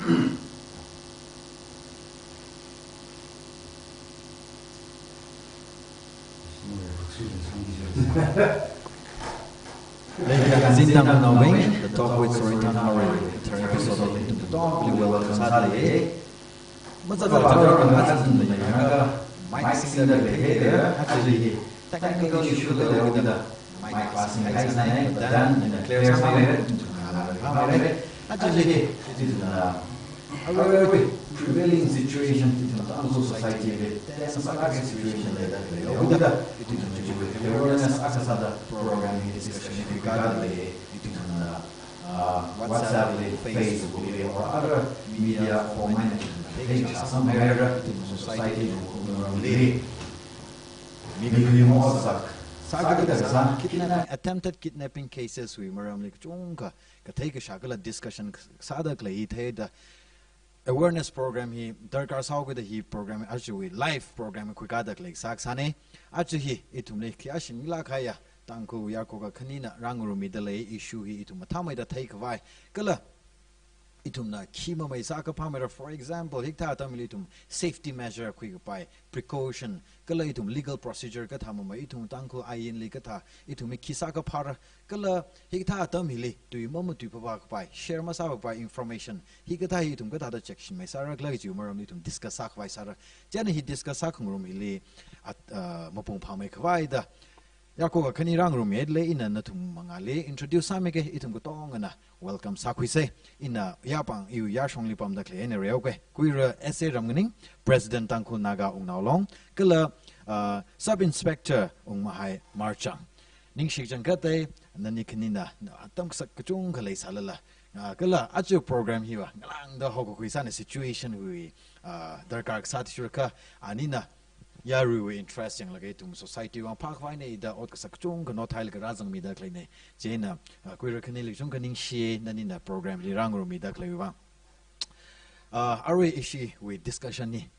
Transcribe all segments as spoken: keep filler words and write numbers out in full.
Ladies and gentlemen, the Talk with Sorinthan Murray, third episode of the Talk, we welcome Sadly. Mazaga Tara Rangasan Yanga, Mike Singer the Behavior, actually, technical issue the Mic passing lights na, then in a clear side, actually, it is a very prevailing situation in the Tanzania society. Then such a situation like that, it is a awareness, as a program, discussion, it is a uh, WhatsApp, Facebook, or other media format, page, somewhere in society, attempted kidnapping cases wui maramli kachungkha kathei kashā kala discussion sāda khalei theida awareness program hi darkar sāhaokida hi program aja wui live program khuikada khalei sākasāna. Aja hi ithumli khayāshingla khayā Tangkhul yarkhoka khanina rāngarummida lei issue hi ithum mathāmeida theikhavai. Kala ithumna khi mamei sākaphāmeira, for example, hikathā atamli ithum safety measure khuikapai, precaution, kala ithum legal procedure kathā mamei, ithum Tangkhul ainli kathā, ithum khi sākaphāra, kala hikathā atam hili tui mamatuipapā kapai, share masāpapā information, hikathā hi ithum kathāda check shinmei sāra kala kajiwui maramli ithum discuss sākhavai sāra. Chieina hi discuss sākhangarum hili, at, uh, mapung phāmei khavaida yarkhoka khani rāngarummida lei, ina nathum mangāli introduce sāmike, ithum katongana welcome sākhuisa. Ina yāpāng iwui yāshongli pamda khalei eina reihaoke. Khuira S A Ramnganing, President Tangkhul Naga Wungnao Long, kala, uh, Sub Inspector Wungmahai Marchang. Ningshi kachangkhatta, nani khanina, atam kasak kachungkha leisālala. Uh, kala aja program hiva ngalāngda haokakhui sāna situation wui, uh, darkar kasā athishurkha, anina yaruiwui interest yanglaga ithum society wui vang phākhavaina da ot kasak kachungkha nothailaga rāzangmida khaleina. Chieina, uh, khuira khanili kachungkha ningshi, nanina program li rāngarummida khaleiwui vang. Uh, arui ishiwui discussion hi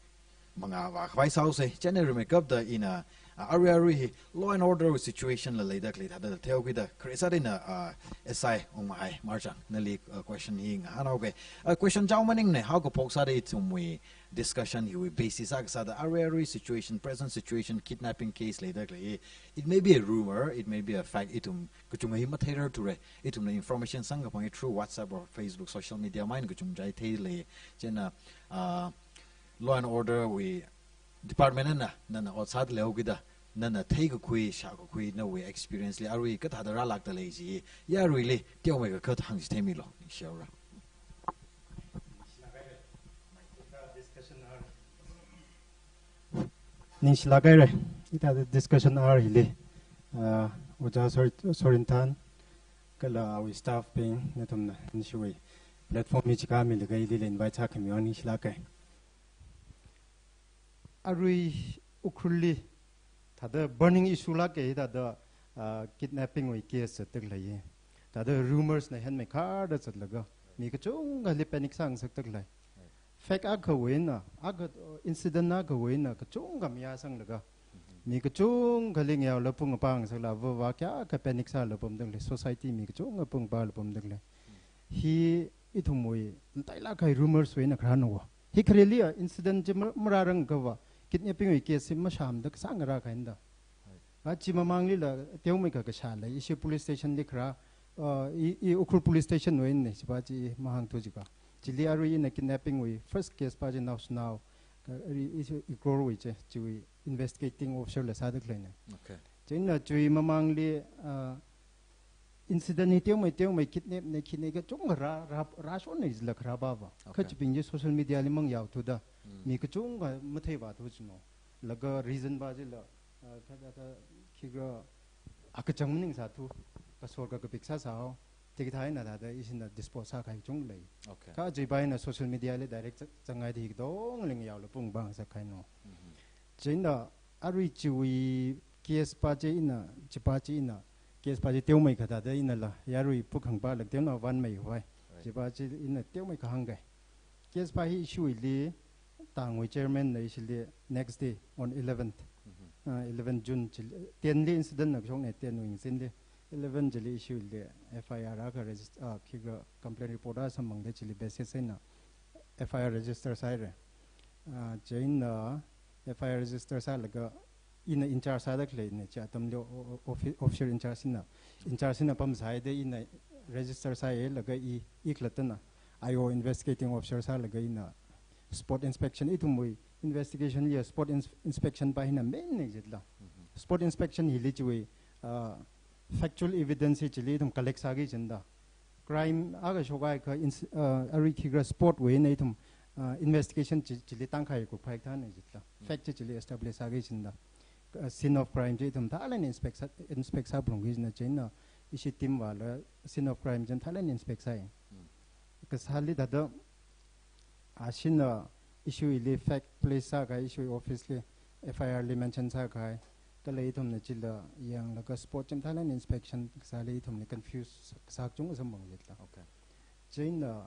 mangā vākhavai sāhaosa. Chieina rimeikapta ina, uh, arui arui hi law and order wui situation la leida khalei thāda theokida, khare sāda ina, uh, S I Wungmahai Marchang, nali, uh, question hi ngahānhaoke. Uh, question chao maningmana, haokaphok sāda ithumwui discussion hiwui basis akha sāda arui arui situation, present situation, kidnapping case leida khalei. It may be a rumor, it may be a fact, ithum kachungkha hi matheirarthura, ithumna information samkaphang hi through WhatsApp or Facebook, social media mai kachungkha theilei. Chieina, uh, law and order wui department na, nana ot sāda leihaokida, nana theikakhui, shākakhui, nawui experience li arui kathāda rālākda lei chi, yaruili teomeikha khat hāngchitheimilu, ningshihaora. Ningshilāk haira, hithāda discussion hour hili, uh, Ojā Sor-, Sorinthan, kala awui staff bing, nathumna, ningshiwui platform hi chikha milaga ilila invite sākhami vang ningshilāka. Arui Ukhrulli thāda burning issue lāka, thāda, ah, kidnapping wui case zatda khalei. Thāda rumors na henmeikharda zatlaga, mi kachungkhali panic sāngasakda khalei. Fact akhawui eina, akha, uh, incident akhawui eina kachungkha mayāsanglaga, mi kachungkhali ngayaola pung apang sāla, va va kayākha panic sāla pamda khalei, society mi kachungkha pung apangla pamda khalei. Hi ithumwui matailāk kahai rumors wui eina kharāna. Hi khareli a incident chi ma-, marārangkha va, kidnapping wui case hi mashāmda kasāngarā kahaina da. A chi mamanglila teomeikha kashā lei, ishi police station li kharā, uh, i, i Ukhrul police station wui eina, chiva chi mahāngthu jikha. Chili arui ina kidnapping wui first case pa chi naoshinao, ka, ari, ishi Ukhrulwui chi, chiwui investigating officer la sāda khaleina. Okay. Chieina chiwui mamangli, uh, incident hi teomei, teomei kidnap na, khina kachungkha rā, rā, rāshonna jila kharā pa va. Okay. Kha chibing chi social media li mangayaothuda. Mm. Mi kachungkha matheivāthu jino. Laga reason pa chila, ah, kha, kha, kha, khikha akachang maningsāthu. Kasor kakapik sāsāhao. Chikathā eina thāda ishina dispose sākahai kachungkha lei. Okay. Kha chiva eina social media li direct zang-, zangngaida hi katongli ngayaola pung apang sākahaina. Mhm. Chieina arui chiwui case pa chi ina, chipa chi ina, case pa chi teomeikha thāda inala, yarui pukhang pa lak teona vanmei hui. Right. Chipa chi ina teomeikha hāngkahai. Case pa hi ishiwuili, tangwui chairman na ishili next day on eleventh, mhm, ah, eleven June chili, ten li incident na kashokna, ten wui ngazinli, eleven chili ishiwuili F I R akha regist-, ah, khikha complaint report akha samphangda chili basis eina, F I R register sāhaira. Ah, chieina F I R register sālaga ina in charge sāda khaleina, chi atamli o-, o-, offi-, officer in charge na, in charge na pamsāhaida ina register sāhailaga i, i khalattana I O investigating officer sālaga ina spot inspection, ithumwui investigation li spot ins-, inspection pa hina main na jitla. Mhm. Spot inspection hili chiwui, ah, factual evidence hi chili ithum collect sāki jida. Crime akha shokhaiakha ins-, ah, arui khikha spot wui eina ithum, ah, investigation chi-, chili tangkhai kupkahai kathāna jitla. Mm. Fact chi chili establish sāki jida. Ah, scene of crime chi ithum thālāk eina inspect sā, inspect sāphalungki jina, chieina ishi team vāla scene of crime chi thālāk eina inspect sāi. Mm. Kasāli thāda, ashina issue hili fact place sākahai, issue office li F I R li mention sākahai, kala ithumna chila yanglaga spot chi thālāk eina inspection kasāli ithumli confuse sā kachungkha samphang jitla. Okay. Chieina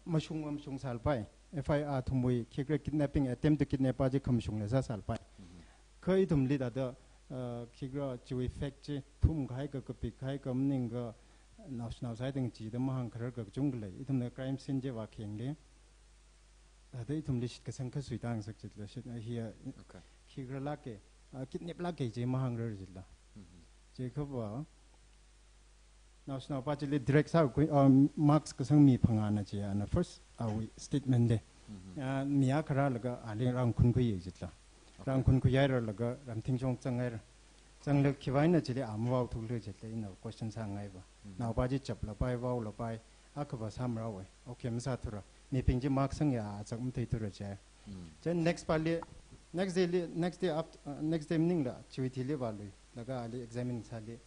mashung mashung sālapai. F I R athumwui khikha kidnapping, attempt to kidnap pa chi khamashungla sāsālapai. Mhm. Kha ithumli thāda, uh, khikha chiwui fact chi thumkahai ka, kapikahai ka maningakha naoshinao sāhaida chida mahāngkharar ka kachungkha lei. Ithumna crime scene chi vākhayangli, thāda ithumli shitkasang kha suitāngasak jitla, shit, ah, hi, ah, Okay. Khikhalāka, ah, kidnap lāka chi mahāngrar jitla. Mhm. Chiakhava, naoshinao pa chili direct sākakhui, um, marks kasang mi phangāna chi, ana first, awui statement li. Mhm. Ah, mi akha rālaga ali rāngkhunkhuiya jitla. Okay. Rāngkhunkhuihairalaga Ramthingchong zanghaira. Zanglaga khiwui vangna chili a mavaothukla jitla ina question sāngaiva. Mhm. Naopa chi chaplapai, vaolapai, akhava sāmaraowa. Okay, masāthura. Mibing chi mark sangya azak matheithura chi. Mm. Chieina next pali, next day li, next day aft-, uh, next day maningla, chiwui thili vālui. Laga ali examine sāli.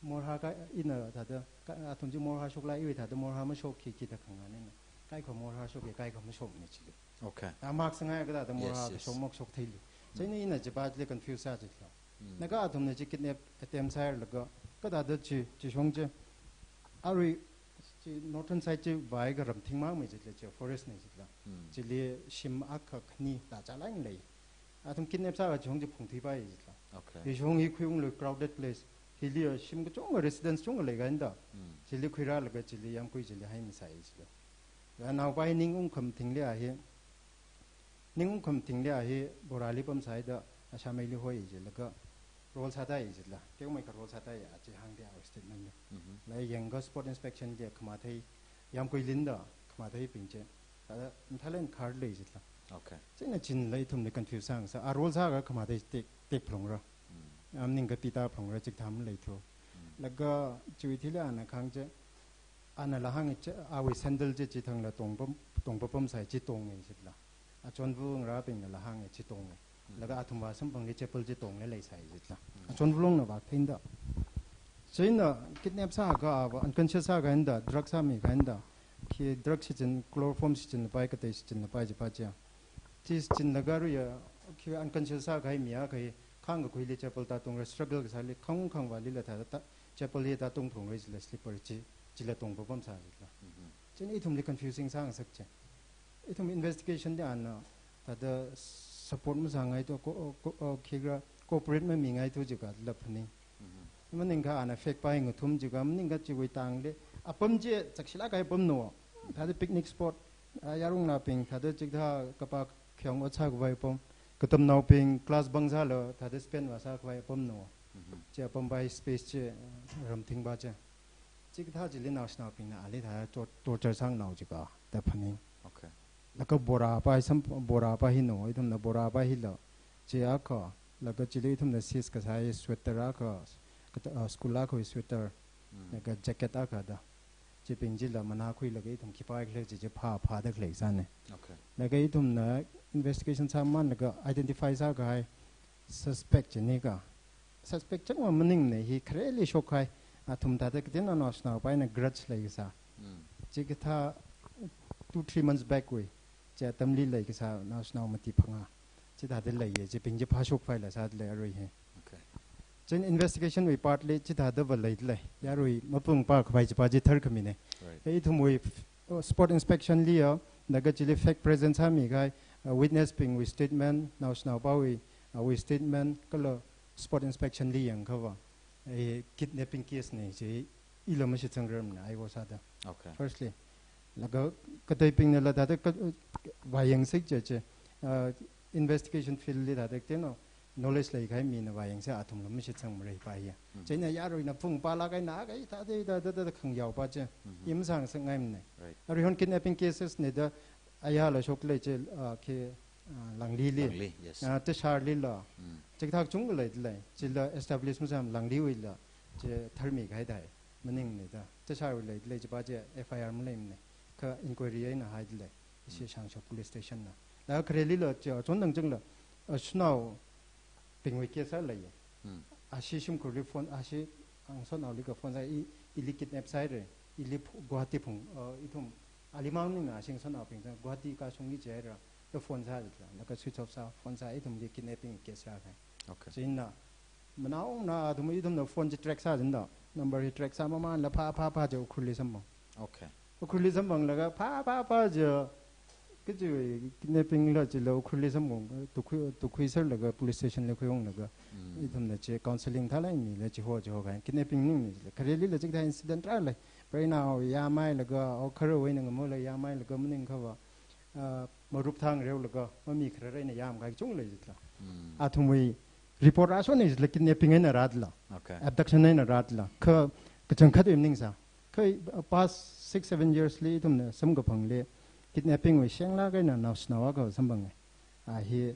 Morhā ka, ina thāda, ka, athum chi morhā shoklā, iwui thāda morhā mashok, khikhi da khangā nina. Kaikha morhā shokya, kaikha mashokna chili. Okay. A mark sanghaiakha thāda morhā Yes, yes. kashok mokshok theilu. Mm. Chieina ina chipa chili confuse sā jitla. Mm. Laga athumna chi kidnap attempt sāhairalaga, kathāda chi, chi shong chi. Arui chi northern side chi vāhaiakha Ramthing mang mi jitla chi, forest na jitla. Mm. Chili shim akha khani thāda chālāk eina lei. Athum kidnap sāakha chi shong chi phungthuipai jitla. Okay. Hi shong hi khuiunglui crowded place. Hili shim kachungkha residence chungkha leikahaina da. Mm. Chili khuirālaga chili yāmgui chili hai masāi jitla. Laga naopa hi ning ungkhamathingli a hi, ning ungkhamathingli a hi borāli pamsāhaida, ashāmeili hoi jilaga, role sātāi jitla. Teomeikha role sātāi a chi hāngda awui statement li. Mhm. Laga yangakha spot inspection li khamathei, yāmgui linda, khamatheibing chi. Thāda, mathālāk eina khar lei jitla. Okay. Chieina chinla ithumli confuse sāngasā. A role sāakha khamathei tek, tekphalungra. Mm. A maningakha pitāphalungra, chikathā maleithu. Mm. Laga chiwui thili ana kahāng chi, ana laa hānga chi, awui sandal chi chithangla tongpam, tongpapamsai chi tonga jitla. Achon vulung rābingna laa hānga chi tonga. Mm. Laga athum vāsamphangli chappal chi tongla leisai jitla. Mm. Achon vulungna vāktheida. Chieina kidnap sāakha ava unconscious sākahaina da, drug sāmikahaina da. Khi drug shichin, chloroform shichinlapai, katei shichinlapai chipa chi. Chi shichinlaga aruiya, khi unconscious sākahai mi akha hi, khāngkakhuili chappal tātungra, struggle kasāli, khāng khāngvālila thāda, chappal hi tātungphalungra jila slipper chi, chila tongpapamsā jitla. Mhm. Chieina ithumli confusing sāngasak chi. Ithum investigation li ana, thāda support masāngaithu, ko, ko, ko, khikha cooperate mamingaithu jiakha lap phaning. Mhm. Maningakha ana fake pa hi ngathum jiakha, maningakha chiwui tangli, apam chi chakshilāk kahai apamna. Thāda picnic spot, a, yarong naobing, thāda chikathā kapā khayong ot sākhavai apam, katamnaobing class bunk sāla, thāda spend vāsākhavai apamna. Mhm. Chi apam pa hi space chi, Ramthing pa chi. Chikathā chili naoshinaobingna ali thāda tor-, torture sānganao jiakha, da phaning. Okay. Laga borā pa hi sam, borā pa hina, ithumna borā pa hila. Chi akha, laga chili ithumna seize kasā hi sweater akha, kata, ah, school akhawui sweater, Mm. laga jacket akha da. Chibing chila manākhuilaga ithum khipākhala chi chi phā, phāda khalei sāna. Okay. Laga ithumna investigation sāmamānlaga identify sākahai suspect chini kha. Suspect changva maningna, hi khareli shokkahai, athum thāda kateonao naoshinao pa eina grudge leikasā. Mm. Chikathā two, three months back wui, chi atamli leikasā naoshinao mati phangā. Chithāda leiya, chibing chi phāshok phaila sāda lei arui hi. Okay. Chieina investigation wui part li chithāda va leida lei. Yarui mapung pākhavai chipa chi tharkhamina. Right. Ithumwui, uh, spot inspection liya, laga chili fact present sāmikahai, uh, witness bingwui statement, naoshinaopawui, uh, wui statement, kala spot inspection li yangkhava, eh, kidnapping case na chi ila mashitsangrarmana, I O sāda. Okay. Firstly. Laga kateibingnala thāda ka, vāyangsi kaje, uh, investigation field li thāda teno knowledge leikahai mina vāyangsi athumla mashitsangmara pa ya. Chieina yaruina phung pālāk eina kai thāda thāda thāda khangayaopa chi. Imsang sangngaimana. Right. Aruihon kidnapping cases na da ayala shoklei chi, uh, ke, uh, Langlili. Langlili, yes. Uh, Tasharlila. Chikathā kachungkha leidalei. Chila establish masāmana Langliwuila. Chi tharmi kahai thai. Maningnada. Tasharwui leidalei chipa chi F I R maleimana. Kha inquiry eina haidalei. Ishi Shangshok Police Station na. Laga kharelila chi, chon dang changla, uh, shanao bingwui case sālei. Ashi shimkhurli phone, ashi angshonaoli ka phone sā, i, ili kidnap sāhaira, ili phu-, Guwahati phung, uh, ithum, ali mang ningna ashi angshonaobing zang, Guwahati kashungki jihaira, da phone sā jitla, laga switch off sā, phone sā, ithumli kidnapping case sākahai. Okay. Chieina, manaona athum ithumna phone chi track sā jida, number hi track sā mamanla phā, phā, phā je Ukhrulli samphang. Okay. Ukhrulli samphanglaga phā, phā, phā je, kaji kidnapping la chila Ukhrulli samphang, tukhui, tukhuiserlaga police station li khuiunglaga. Ithumna chi counseling thālāk eina mila chi ho, chi ho kahai. Kidnapping ningmana chila. Kharelila chikathā incident rālei. Preinaowui yāmhailaga, o kharawui eina ngamula yāmhailaga maningkhava, ah, marup thang reolaga, mami khararei eina yāmkahai kachungkha lei chila. Athumwui report rāshona chila kidnapping eina rādala. Okay. Abduction eina rādala. Kha, kachangkhatwui maningsā. Kha, uh, past six, seven years li ithumna samkaphangli kidnapping wui shenglāk eina naoshinao akha samphanga. Ah, hi,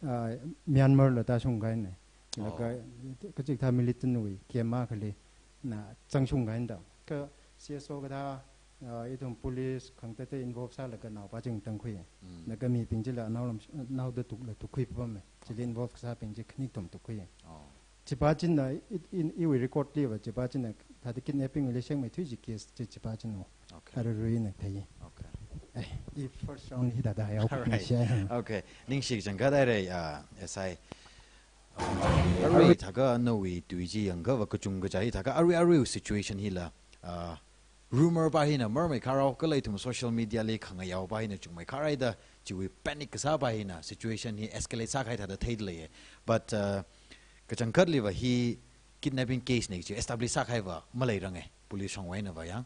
ah, Myanmar la tāshungkahaina. Laga, oh, kachikathā militant wui camp akhali na zangshungkahaina da. Kha C S O kathā, ah, ithum police khangateite involve sālaga naopā ching tangkhui. Laga mibing chila naolam, naoda tukla tukkhui pamma. Chili involve kasābing chi khani kathum tukkhui. Oh. Chipa china, i, i, iwui record liva chipa china, thāda kidnapping li shengmeithui chi case chi chipa china. Okay. Aruiruina thei. Okay. Eh, i first round hithāda hai au. All right. Nisha. Okay. Ningshi kachangkhat haira, ah, S I. Arui thākha nawui tui chi yangkhava kachungkha chi hi thākha arui arui situation hila, ah, rumor pa hina marmei kharao kala ithum social media li khangayaopa hina chungmei kharai da chiwui panic kasāpa hina situation hi escalate sākahai thāda theidalei. But, uh, kachangkhatliva hi kidnapping case na chi establish sākahaiva maleiranga police shongwui einava ya.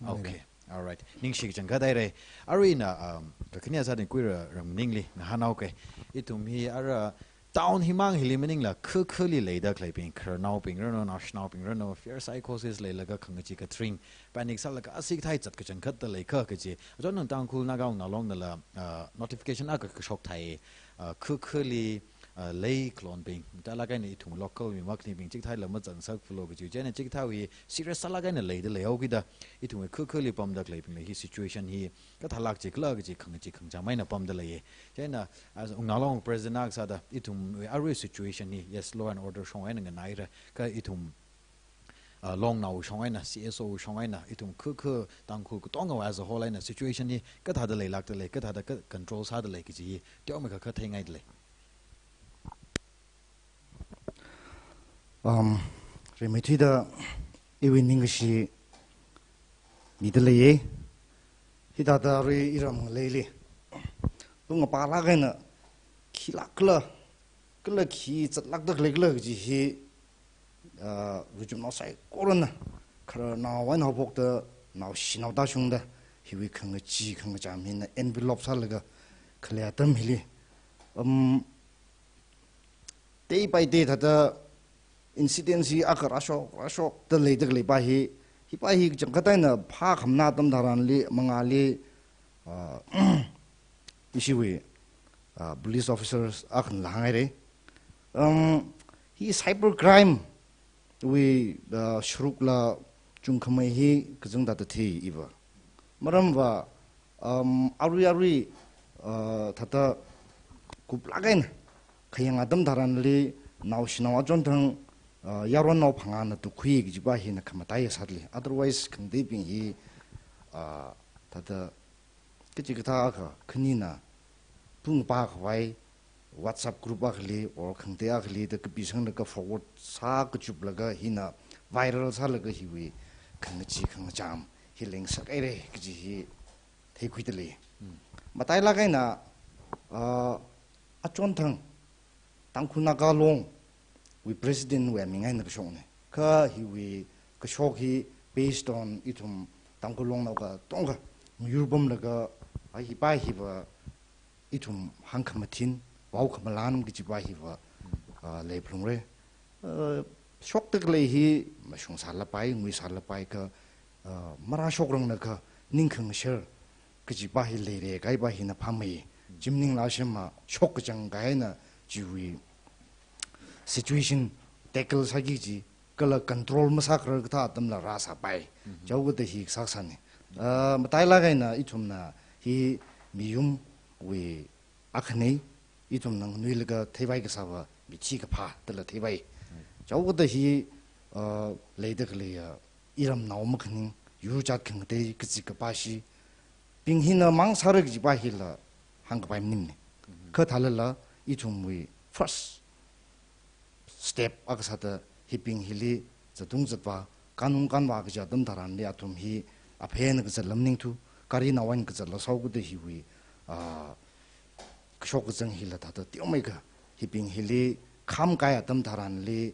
Maleiranga. Okay. All right. Ningshi kachangkhat haira. Aruina, um, kakhane sāda kuira ram ningli ngahānhaoke. Ithum hi ara town himang hili maningla khakhali leida khaleibing, khararnaobing ranu, naoshinaobing ranu, fear psychosis leilaga khangachee katharing, panic sālaga asi kathā zat kachangkhat da leikha kaji. Achon nang Tangkhul Naga Wungnao Long nala, ah, notification akha kashok thai, ah, khakhali, ah, leikhalonbing, mathālāk eina ithum local mi makhanibing chikathā la mazangsak phalo kaji. Chieina chikathāwui serious sālāk eina leida leihaokida, ithumwui khakhali pamda khaleibingla hi situation hi kathālāk jikhala kaji khangachee khangacham eina pamda lei. Chieina, as Wungnao Long president akha sāda, ithumwui arui situation hi, yes, law and order shong eina nganaira, kha ithum, ah, Longnao shong eina, C S O shong eina, ithum khakha Tangkhul katongawui as a whole eina situation hi kathāda leilākda lei, kathāda ka control sāda lei kaji hi teomeikha kha theingaida lei. Um, rimeithuida iwui ningkashi mida leiya. Hithāda arui iram ngaleili pung apālāk eina khilākla, kala khi zatlākda khalei khala kaji hi, ah, ruichumnao saikorana khararnao eina haophokta, naoshinao tāshungda, hiwui khangachee khangacham hina envelop sālaga khalei atam hili, um, day by day thāda incident hi akha rāshok, rāshokda leida khaleipa hi, hipa hi kachangkhat eina phākhamna atam tharanli, mangāli, ah, ishiwui, ah, police officers akhanala hānghaira. Um, hi cyber crime wui, ah, sharukla chungkhamei hi kazang thāda thei iva. Maramva, um, arui arui, ah, thāda kuplāk eina khayang atam tharanli naoshinao achonthang, ah, yaronnao phangāna tukkhui kajipa hina khamataiya sāda lei. Otherwise, khangateibing hi, ah, thāda kachikathā akha khanina pung apā khavai WhatsApp group akhali or khangatei akhali da kapisanglaga forward sākachuplaga hina viral sālaga hiwui khangachee khangacham hi leingasakhaira kaji hi theikhuida lei. Hmm. Matailāk eina, ah, achonthang Tangkhul Naga Long wui president wui aming eina kashokna. Kha hiwui kashok hi based on ithum Tangkhul Longnao katongkha Yur pamlaga, a, hi pa hiva ithum hāngkhamathin, vaokhamalan kaji pa hiva, ah, leiphalungra. Ah, shokda khalei hi mashungsālapai, nguisālapai kha, ah, marāshokrangna kha ningkhangashar kaji pa hi leira, kahai pa hina phāmei. Chi maningla shema shokkachang kahaina chiwui situation tackle sāki kaji, kala control masākharar kathā atamla rāsāpai. Mhm. Chaokada hi sāsāna. Ah, matailāk eina ithumna hi miyumwui akhana, ithumna nganuilaga theivai kasāva mithi kaphā dala theivai. Right. Chaokada hi, ah, leida khalei, ah, iramnao makhaning, yur jat khangatei kazip kapashibing hina mang sāra kaji pa hila hāngkapai maningmana. Mhm. Kha thālala ithumwui first step akha sāda hibing hili zatung zatvā, kanung kanvā kaja atam tharanli athum hi aphei eina kazatla maningthu, gari nao eina kazatla sāhaokada hiwui, ah, kashok kazang hila thāda teomeikha hibing hili khamkahai atam tharanli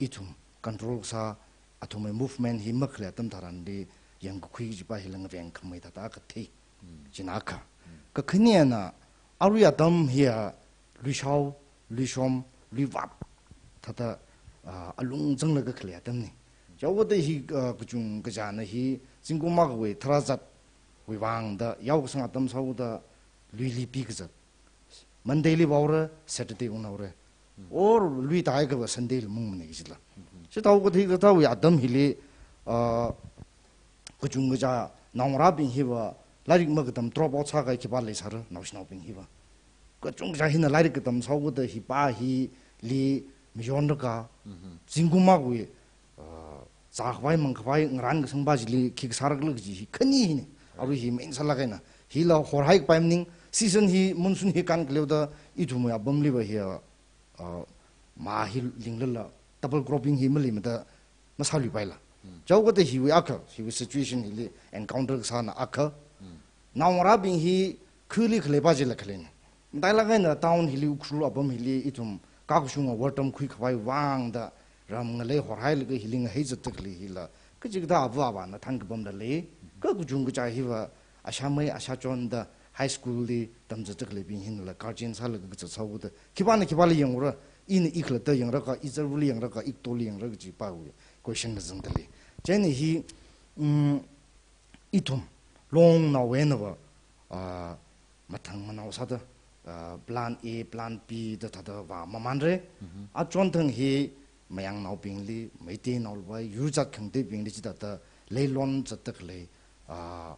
ithum control sā, athumwui movement hi makhalei atam tharanli yangkakhui kaji pa hila ngaveng khamei thāda akha thei. Hmm. China akha. Hmm. Kakhane eina arui atam hiya luishao, luishom, luivap thāda, ah, alung zanglaga khalei atamna. Chaokada hi, ah, kachungkha kachāna hi zingkum akhawui tharāzatwui vangda yaokasang atam sāhaoda luili pikazat. Monday li vaora, Saturday ungnaora. Hmm. Or lui tāhaiakhava Sunday li maungmana kajila. Hmm. Chithāhaoda hikathāwui atam hili, ah, kachungkha kachā naongarābing hiva lairik makatam drop out sākahai khipā leisāra, naoshinaobing hiva. Kachungkha kachā hina lairik katam sāhaokada hi pa hili mayonlaga, Mhm. zingkum akhawui, ah, zākhavai mangkhavai ngarānkasang pa chili khi kasārakhala kaji hi khani hina. Arui hi main sālāk eina. Hila horhai kapai maning, season hi, monsoon hi kān khaleoda ithumwui apamliva hi, ah, ah, mā hi linglala double cropping hi maleimada masāluipaila. Hmm. Chaokada hiwui akha, hiwui situation hili encounter kasāna akha. Hmm. Naongarābing hi khali khalei pa chila khaleina. Matailāk eina town hili Ukhrul apam hili ithum kakashunga wortam khuikhavai vangda ram ngalei horhailaga hili ngahei zatda khalei hila kachikathā ava avāna thānkapamda lei. Kha kachungkha kachā hiva ashāmei ashāchonda high school li tamzatda khaleibing hinala guardian sālaga kazat sāhaoda khipāna khipāli yangra, ina ikhalatta yangra kha, izarvali yangra kha, iktoli yangra kaji pawui question na zangda lei. Chieina hi, mm, ithum longnao einava, ah, mathang manao sāda, ah, plan A, plan B da thāda vāmamanra. Mhm. Achonthang hi mayangnaobingli, Meiteinaoli vai, yur jat khangateibingli chithāda leilon zatda khalei, ah,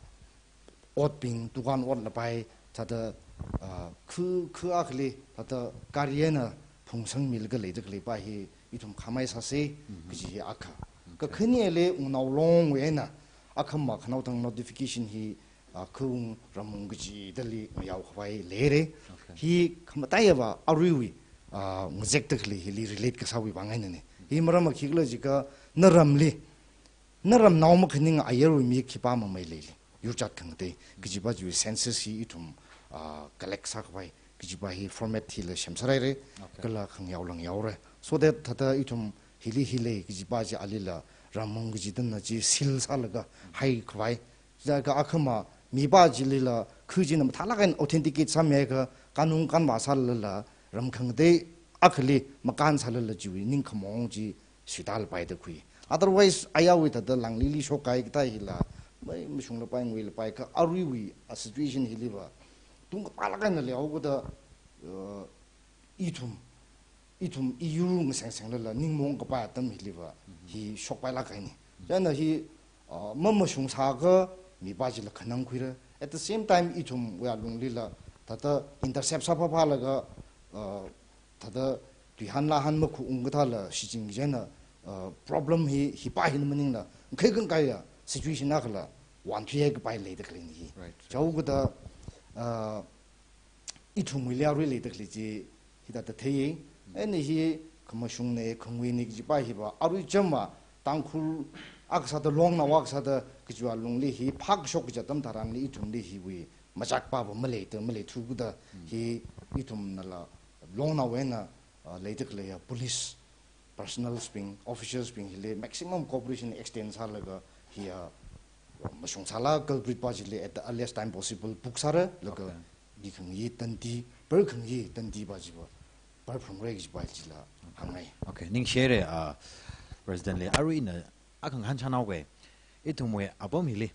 otbing, dukan ot lapai, thāda, ah, khu, khu akhali, thāda gari eina phungsangmilaga leida khalei pa hi ithum khamei sāsa, Mhm. kaji hi akha. Okay. Kakhaneli ungnao longwui eina, akhama khanaothang notification hi, ah, khaung ramung kajidali ngayaokhavai leira. Okay. Hi khamataiya va aruiwui, ah, ngazekda khalei hili relate kasāwui vang einana. Hi maramva khikhala jiakha, na ramli, na ramnao makhaning ayarwui mi khipā mamei leili, yur jat khangatei kaji pa chiwui census hi ithum, ah, collect sākhavai kaji pa hi format hila semsāhaira, Okay. kala khangayaola ngayaora. So that thāda ithum hili hi lei kaji pa chi alila ramung kajidana chi seal sālaga haikhavai. Jiakha akhama mi pa chilila khu china mathālāk eina authenticate sāmiakha kanung kanvā sālala ram khangatei akhali makān sālala chiwui ningkhamaong chi suitālapaida khui. Otherwise, ayarwui thāda langlili shokkahai kathā hila, mai mashunglapai, nguilapaikha aruiwui a situation hiliva tungkapālāk eina leihaokada, uh, ithum, ithum iyur ngasengsenglala ningmaong kapai atam hiliva, Mhm. hi shokpailāk kahaina. Mhm. Chieina hi, uh, mamashungsākha mi pa chila khanangkhuira. At the same time, ithumwui alunglila thāda intercept sāphāphālaga, uh, thāda tuihan lāhan makhuung kathāla shichin chieina, uh, problem hi, hi pa hina maningla, khei khankaiya situation akhala vānthuihai kapai leida khaleina hi. Right, right. Chaokada, uh, ithumwuili arui leida khalei chi hithāda theiya. Mm. Eina hi khamashungna, khanguina kaji pa hiva arui chāmva Tangkhul akha sāda, longnao akha sāda, kajiwui alungli hi phākashok kaja atam tharanli ithumli hiwui machak pava maleida, maleithu khuda, Mm. hi ithumnala longnao eina, uh, leida khaleiya police personnels bing, officials bing hili maximum cooperation extend sālaga hiya mashungsāla culprit pa chili at the earliest time possible book sāra, laga Okay. mi khangayi tandi, par khangayi tandi pa chiva, par phungra kaji pa chila hāngngai. Okay, ningshire, ah, President li, arui ina akha ngahān chānao ke, ithumwui apam hili,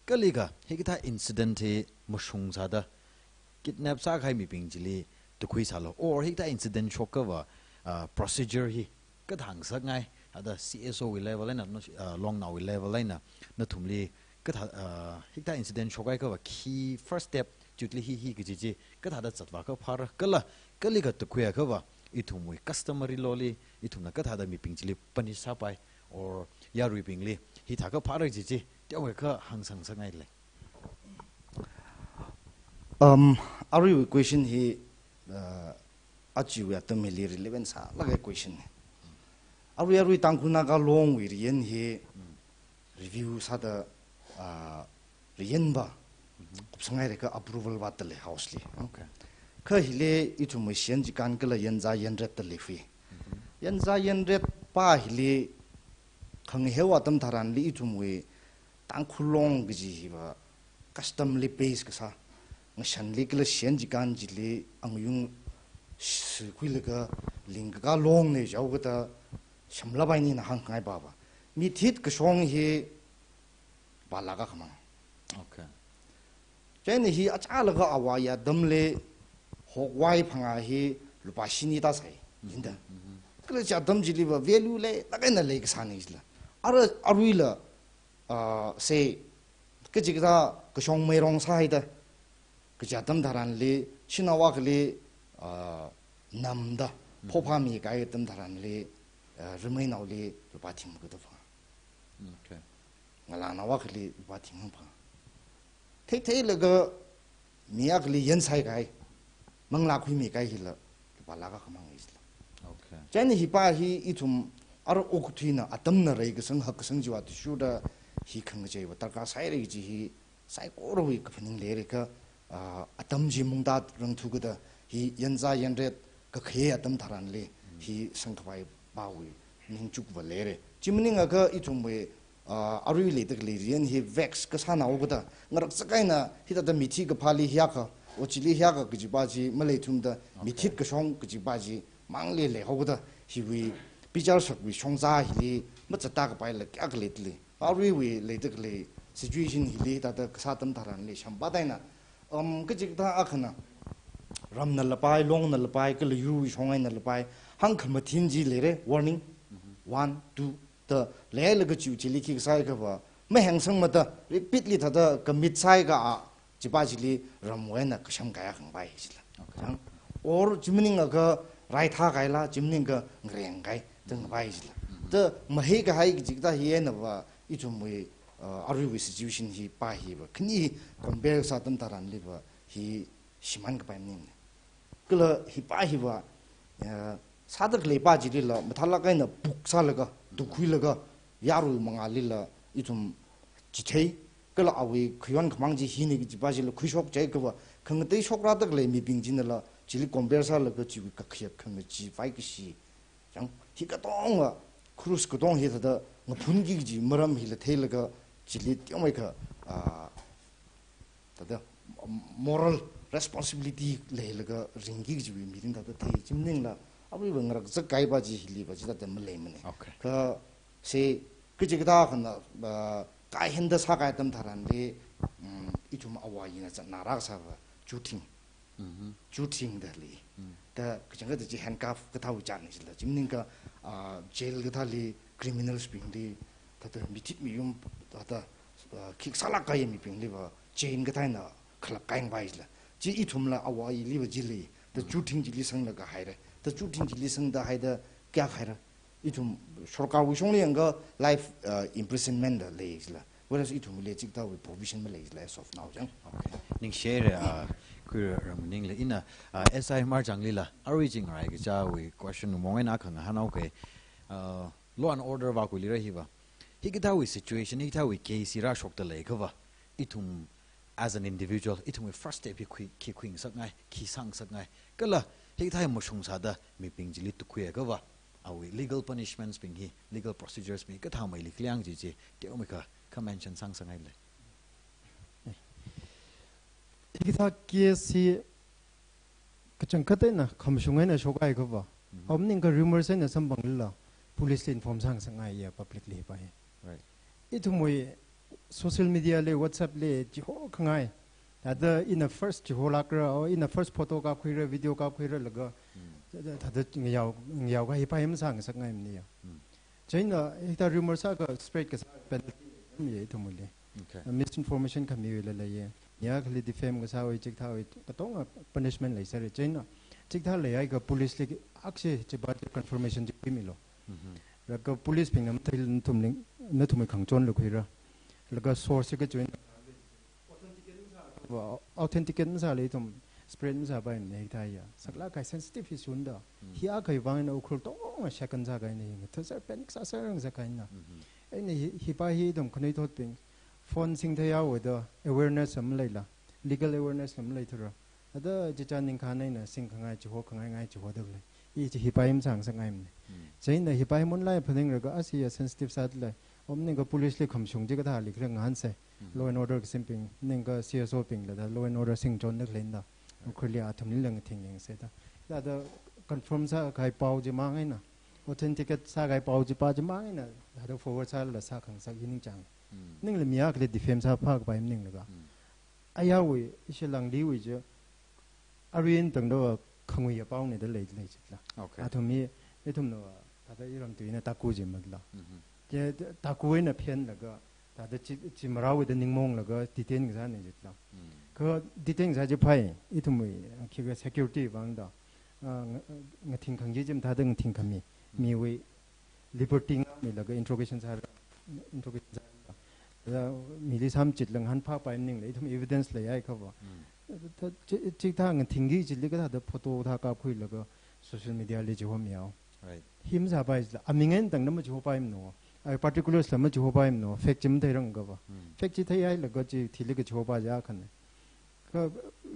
kalikha, hikathā incident hi mashungsāda, kidnap sākahai mibing chili tukhui sālu, or hikathā incident shokkava, ah, procedure hi kathā ngasakngai, ada C S O wui level eina, no, ah, longnaowui level eina, nathumli kathā, ah, hikathā incident shokkahaiakhava khi first step, chutli hi hi kaji chi, kathāda zatvāakha phāra, kala, kalikha tukhuiakhava, ithumwui customary law li, ithumna kathāda mibing chili punish sāpai, or yaruibingli, hithākha phāra kaji chi, teokha hāngsang ngasakngai le. Um, aruiwui question hi, uh, ajawui atam hili relevant sālāka question ne. Arui, arui Tangkhul Naga Long wui riyan hi review sāda, uh, riyan pa kupsanghairaka approval vātda lei House li. Okay. Kha hili ithumwui shiyan chikān kala yanzā yanret da lei hui. Yanzā yanret pa hili khangaheo atam tharanli ithumwui Tangkhul Long kaji hiva custom li base kasā, ngashanli kala shiyan chikān chili angayung shikhuilaga lingkaka long ne jaokada shamlapai nina hāngngai pa pa. Mithit kashong hi lupā lakh akhamang. Okay. Chieina hi achālakha awui atamli hokwai phangā hi lupā shini tāsai, jinda. Kala chi atam chiliva value leilāk eina leikasāna jila. Ara, aruila, ah, say, kachikathā kashong meirong sāhaida, kaji atam tharanli, shanao akhali, ah, namda, phophāmi kahai atam tharanli, ah, rimeinaoli lupā thing makada phangā. Okay. Ngalānao akhali lupā thing phangā. Thei theilaga mi akhali yan saikahai, manglā khuimi kahai hila, lupā lakh akhamang jila. Okay. Chieina hi pa hi ithum ara okathuina atamna reikasang hakkasang chiwui athishurda hi khangacheiva darkar sāhaira kaji hi saikorawui kaphaning leiraka, ah, atam chi mungda rangthu kada hi yanzā yanret kakhei atam tharanli hi sangkhavai pawui ningchukva leira. Chi maningakha ithumwui, ah, arui leida khalei riyan hi vex kasānao kada ngarakzak eina hithāda mithi kaphāli hiyākha, ochili hiyākha kaji pa chi maleithumda, okay, mithit kashong kaji pa chi mangli leihaokada hiwui bichar shakwui shongza hili mazatta kapaila kayākha leidalei. Aruiwui leida khalei situation hili hithāda kasā atam tharanli shamba taina, um, kachikathā akhana ramna lapai, longna lapai, kala yurwui shong eina lapai, hāngkhamathin chi leira, warning, one, two, da leilaga chiwui chili khi kasāiakhava, mahengsangmada, repeatedly thāda commit sāhaiakha, chi pa chili ramwui eina kasham kahai akha ngapai jila. Okay. Chang, or chi maningakha raithā kahaila, chi maningakha ngareng kahai, da ngapai jila. Da mahai kahai kachikathā hi einava, ithumwui, uh, aruiwui situation hi pa hiva, khani hi compare sā atam tharanliva, hi shimān kapai maningne. Kala hi pa hiva, eh, sāda khalei pa chilila, mathālāk eina book sālaga, tukhuilaga, yarui mangālila, ithum chithei, kala awui khayon khamāng chi hina kaji pa chila khuishok jiakhava, khangatei shokrada khalei mibing chinala, chili compare sālaga chiwui kakhayap khangachee vai kashi. Chang, hi katonga, cruise katong hi thāda ngaphunki kaji maram hila theilaga, chili teomeikha, ah, thāda moral responsibility leilaga ringki kajiwui meeting thāda thei. Chi maningla, aruiva ngarakzak kahai pa chi hiliva chithāda maleimane. Okay. Kha, say, kachikathā akhana, ah, kahinda sākahai atam tharanli, mm, ithum awui eina zatngarā kasāva, chuting. Mhm. Chuting da lei. Mm. Da kachangkhatta chi handcuff kathāwui chān jila. Chi maningakha, ah, jail kathāli criminals bingli, thāda mithit miyum, thāda, ah, khi kasālāk kahai mibingliva, chain kathā eina khalak kahai ngapai jila. Chi ithumla awuiliva chi lei. Da chuting chili sanglaga haira. Da chuting chili sangda haida kayākha haira. Ithum sorkarwui shongli yangakha life, uh, imprisonment da lei jila. Whereas ithumli chikathāwui provision malei jila as of now chang. Okay. Ningshire, uh, Khuira Ramningli ina, uh, S I Marjanglila, arui chi ngarai kachāwui question mong eina akha ngahānao ke, uh, law and order va khuilira hiva. Hikathāwui situation, hikathāwui case hi rāshokda leiakhava, ithum as an individual, ithumwui first step hi khui, khi khuingasakngai, khi sāngasakngai. Kala, hikathā mashungsāda mibing chili tukhuiakhava, awui legal punishments bing hi, legal procedures bing hi, kathāmeili khaleang chi chi, teomeikha, kha mention sāngasakngai le. Hikathā case hi kachangkhat eina khamashung eina shokhai kava. Mhm. Om ningkha rumors eina samphanglala, police li inform sāngasakngaiya public li hipa hi. Right. Ithumwui social media li, WhatsApp li, chihokhangai. Thāda ina first chiholākra, o ina first photo kapkhuira, video kapkhuira laga, Mm. thāda, thāda ngayao, ngayaokahai hipa hi masāngasakngaimaniya. Mm. Chieina, hikathā rumor sākha spread kasā penalty leiya ithumwuili. Okay. Uh, misinformation khamiwuila leiya. Mi akhali defame kasāwui chikathāwui katonga punishment leisera. Chieina, chikathā leihaiakha police li akshi chipa chi confirmation chi khuimilu. Mhm. Laga police bingna matheila nathumli, nathumwui khangachonla khuira. Laga source kachiwui eina authenticate masāla ithum spread masāpaimana hikathā hiya. Saklāk kahai sensitive issue na da. Mm. Hi akhawui vang eina Ukhrul katonga shaken sākahaina hi. Thāser panic sāser ngasakkahai na. Mhm. Eina hi, hipa hi ithum khanuithotbing phone singtheihaoda awareness maleila, legal awareness maleithura. Thāda chicha ningkhān eina singkhangai, chihokhangai, ngai chihoda khalei. Hi chi hipa hi masāngasakngaimana. Mm. Chieina hipa hi munlai phaningraga, ashi ya sensitive sāda lei. Om ningkha police li khamashung chi kathālikhala ngahānsa. Mm. Law and order kasimbing, ningkha C S O bingla thāda law and order singchonda khalei na da. Right. Ukhrulli athumlila ngathing yangsa da. Thāda confirm sākahai pao chimang eina, authenticate sākahai pao chipa chimang eina, thāda forward sālala sākhangasak hi ningchāng. Mm. Maningla mi akhali defame sāphākapai maninglaga. Mm. Ayarwui, ishi Langliwui chi, arui eina tangda khangui ya paona da lei, lei chitla. Okay. Athum hi, ithumna, thāda iram tui eina taku chi matla. Mhm. Chi, taku eina phenlaga, thāda chi, chi marao da ningmonglaga, detain kasāna chitla. Mm. Kha detain kasā chi phai, ithumwui, khikha security vang da. Ah, nga-, ngathing khangei chi mathāda ngathing khami. Mm. Miwui liberty ngamilaga interrogation sāra, interrogation sāra. Thāda mili samchitla ngahānphāpai maningla, ithum evidence leihai kava. Mm. Thā, chi, chikathā ngathingki chili kathāda photo thā kapkhuilaga social media li chihomihao. Right. Hi masāpai chila, aming eina tangda machihopaimana. Ai particulars la machihopaimana. Fact chi matheirang kava. Mm. Fact chi theihailaga chi thili kachihopa chi akhana. Kha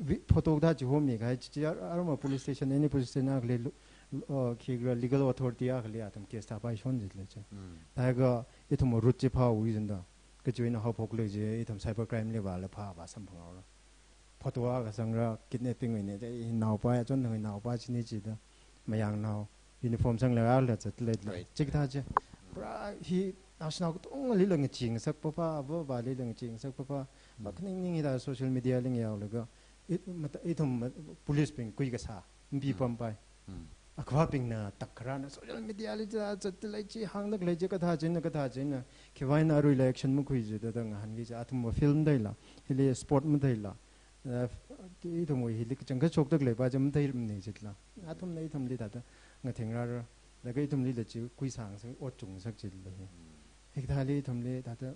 vi-, photo thā chihomikahai chi, chi ar-, arma police station, any police station akhali lu-, lu-, uh, khikhala legal authority akhali athum case thāpaishon chitla chi. Mm. Thākha ithum route chi phāwui zanda. Kachiwui eina haophokla chi, ithum cyber crime li vāla phāvā samphanghaora. Photo akha sangra, kidnapping wuina, te hi naopa ya, chon thang hi naopa china chida. Mayangnao, uniform sanglaga la zatlei la. Right. Chikathā chi. Pura hi naoshinao katongalila ngachee ngasakpapa, ava avalila ngachee ngasakpapa. Mm. Makhaning ning hithā social media li ngayaolaga, i-, mata-, ithum ma-, police bing kui kasā, mbi Mm. pampai. Mm. Akhavabingna takkharana social media li za, zatlei chi, hāngda khalei chi kathā china, kathā china. Khiwui vang eina aruila action makhui jida da ngahānki chi. Athumva film theila, hili sport matheila. Uh, ithumwui hili kachangkhat shokda khaleipa chi matheirumna chitla. Athumna ithumli thāda ngathengrara. Laga ithumlila chi kuisangsak, otchungsak chila hi. Mm. Hikathāli ithumli thāda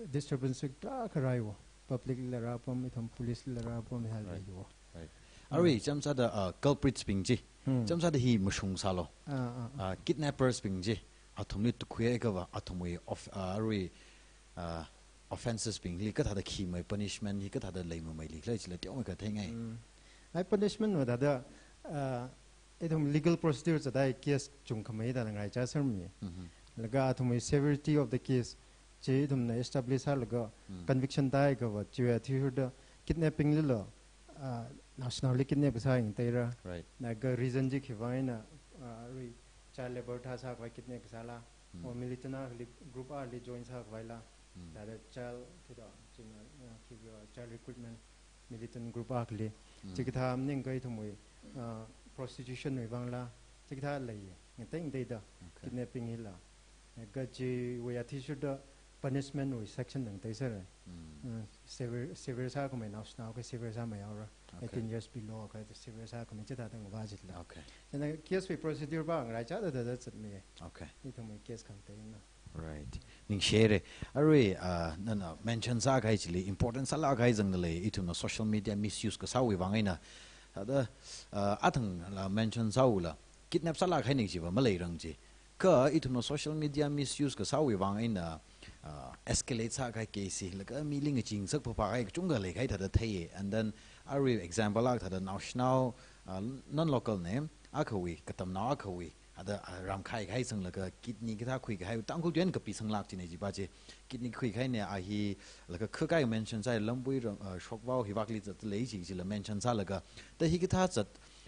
disturbance tarākha rāiwo. Public lila rāpam, ithum police lila rāpam, hithāli Right. rāiwo. Right. Mm. Arui, chāmsāda, uh, culprits bing chi. Mm. Chāmsāda hi mashungsālu. Ah, ah, ah. Uh, kidnappers bing chi. Athumli tukhuiakha va, athumwui of-, uh, arui, uh, offences bingli kathāda khi mai, punishment hi kathāda leimameilikhala chila teomeikha theingai. Mm. Ai punishment va thāda, uh, ithum legal procedure zatai case chungkhamei thāda ngaraichā sermi. Mhm. Laga athumwui severity of the case, chi ithumna establish sālaga Mm. conviction tāikha va, chiwui athishurda kidnapping lila, ah, naoshinaoli kidnap kasā yangteira. Right. Laga reason chi khiwui vang eina, ah, arui child labour thā sākhavai kidnap kasāla, Mm. or militant akhali group akhali join sākhavaila, Mm. thāda child, thāda, china, ah, khi, ah, child recruitment, militant group akhali. Mm. Chikathā maningkha ithumwui, ah, prostitution wui vangla, chikathā lei, ngatei ngateida, Okay. kidnapping hila. Kachiwui athishurda punishment wui section tangtei sāra. Mm. Uh, severe, severe sākhamei naoshinao akha severe sāmei haora. Okay. Eighteen years below akha severe sākhamei chithāda ngavā chila. Okay. China case wui procedure va ngaraichāda thāda zatmi. Okay. Ithumwui case khangateina. Right. Ningshire. Arui, uh, nana mention sākahai chili important sālākkahai zangda lei, ithumna social media misuse kasāwui vang eina. Thāda, uh, athangla mention sāula, kidnap sālākkahai ning chiva maleirang chi. Kha ithumna social media misuse kasāwui vang eina, uh, escalate sākahai case hi, laga mili ngachee ngasakpapa kahai kachungkha leikahai thāda theiya. And then, arui example akha thāda naoshinao, uh, non-local na, akhawui, katamnao akhawui, Ada, ah, ramkhai kahai sanglaga kidney kathā khuikahai, Tangkhul tuiyan kapi sanglāk chine jiva chi. Kidney khuikahai ne a hi, laga kha kahai mention sāi, Lambui rang, ah, Shokvao hivakli zatlei chi chila mention sālaga. Da hikathā zat,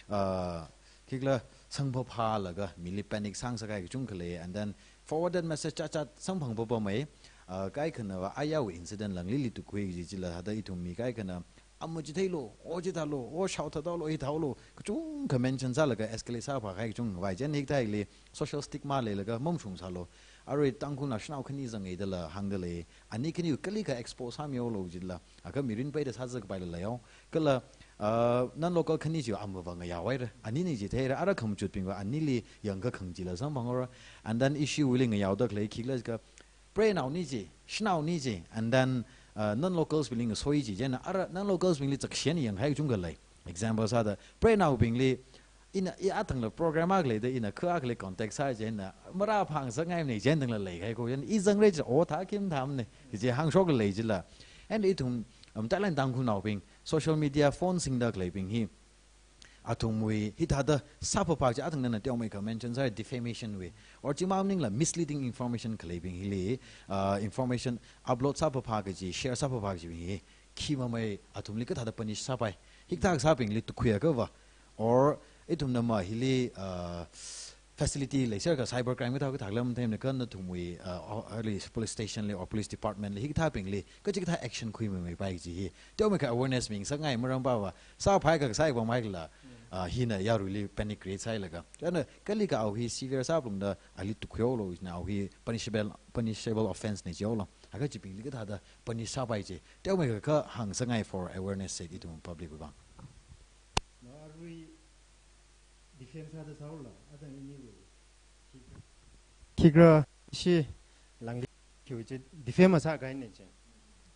ah, khikhala samphangphālaga mili panic sāngasak kahai kachungkha lei, and then forwarded message chachat samphang papamei, ah, kaikhanava ayāwui incident langlili tukhui chi chila thāda ithum mi kaikhana, "Ama chi theilu, o chi thālu, o shao thādaolu, hi thāolu," kachungkha mention sālaga escalate sāphā kahai kachungkha vai. Chieina hikathā hili social stigma leilaga mamashung sālu. Arui Tangkhulna shanao khani zangngaidala hāngda lei. Ani khani kalikha expose sāmihaolu jila. Akha mirin peida sāzakpaila leihaowa. Kala, ah, non-local khani chi amava ngayao haira. Anina chi theira, ara khamachutbingva anili yangkha khangachila samphanghaora. And then issue wui li ngayaoda khalei khikhala jiakha, preiva̱nao ni chi, shanao ni chi, and then, uh, non-locals bingli ngasoi chi, chieina ara non-locals bingli zakshen yanghai kachungkha lei. Example sāda, preiva̱naobingli, ina, i athangla program akha leida, ina kha akha lei contact sā chieina, marāphāngasakngaimane chieina thangla leikahai ko, chieina i zangra chi, o thā khim thāmane, chi hāngshok lei chila. And ithum, um, Thailand Tangkhulnaobing, social media phone singda khaleibing hi, athumwui, hithāda sāphāphā chi athang nana teomeikha mention sāi defamation wui. Or chima maningla misleading information khaleibing hili, ah, information upload sāphāphā kaji, share sāphāphā kajibing hi. Khi mamei athumli kathāda punish sāpai. Hikathā kasābingli tukhuiakhava. Or ithumna ma hili, ah, facility leiserkha cyber crime kathā kathā lam themna kha nathumwui, ah, o-, ali police station li or police department li hikathābingli, kachi kathā action khuimameipai kaji hi. Teomeikha awareness mingasakngai maram pava, sāphai kasā ipam haikhala, ah, hina yaruili panic create sāhailaga. Chieina kalikha au hi severe sāphalungda ali tukhuihaolu, na au hi punishable, punishable offense ne jihaolu. Akha chibingli kathāda punish sāpai chi. Teomeikha hāngasakngai for awareness sake ithum public wui vang. No, arui defense sāda sāhaolu, athang ini wui. Khikha, khikha shi langli khiwui chi defame sākahaine chi.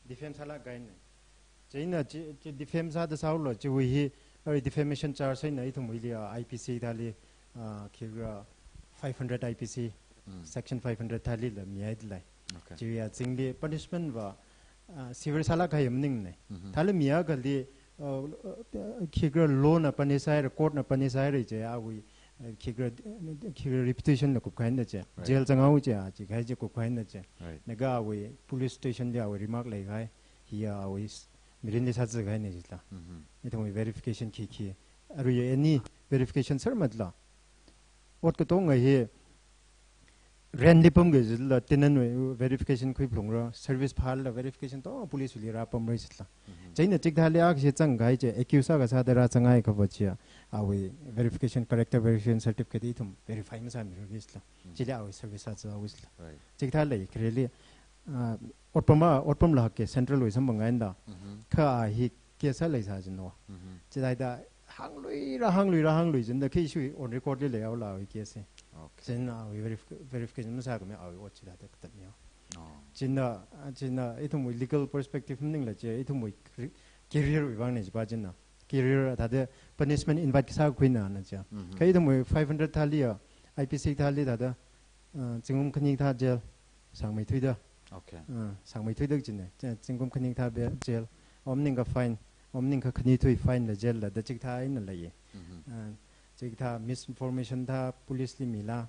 Defame sālākahaine. Chieina chi, chi defame sāda sāhaolu, chiwui hi, arui defamation charge eina ithumwuili, ah, I P C thāli, ah, khikha five hundred I P C, Mm. section five hundred thālila mihaida lei. Okay. Chiwui azingli punishment va, ah, severe sālākkahai maningne. Mhm. Thāli miakhali, ah, ah, khikha law na punish sāhaira, court na punish sāhaira chi awui, ah, khikha, khikha reputation la kupkahaina chi. Right. Jail zanghaowa chi, ah, chi kahai chi kupkahaina chi. Right. Laga awui police station li awui remark leikahai, hi awui s-, mirinli sāzakahaine jila. Mhm. Ithumwui verification khikhi. Arui any verification sārmatla. Ot katonga hi rent li pamkajila tenant wui verification khuiphalungra, service phāla verification to police wui li rāpamra jila. Mhm. Chieina chikathāli akha chi zangkahai chi, accuse akha sāda rāzanghaiakhava chi, awui verification, character verification certificate ithum verify masāmira jila. Mhm. Chili awui service sāzāhaowa jila. Right. Chikathā lei, khareli, ah, otpam a, otpamla hakke central wui samphang eina da. Mhm. Kha a hi case a leisā jino. Mhm. Chithāda hāngluira, hāngluira, hānglui jin da khi shui on record li leihaola awui case hi. Okay. Chieina awui verif-, verification masākhami awui ot chithāda katatmihaowa. Oh. Chieina, chieina ithumwui legal perspective maningla chi, ithumwui re-, career wui vangna jiva chieina. Career thāda punishment invite kasā khuina na chi. Mhm. Kha ithumwui five hundred thāli a, I P C thāli thāda, ah, zingkum khani kathā jail, sāngmeithuida. Okay. Ah, sāngmeithuida chine. Chi-, zingkum khani kathā be-, jail. Om ningkha fine. Om ningkha khanithui fine la jail la da chikathā eina leiya. Mhm. Ah, chikathā misinformation thā police li mila.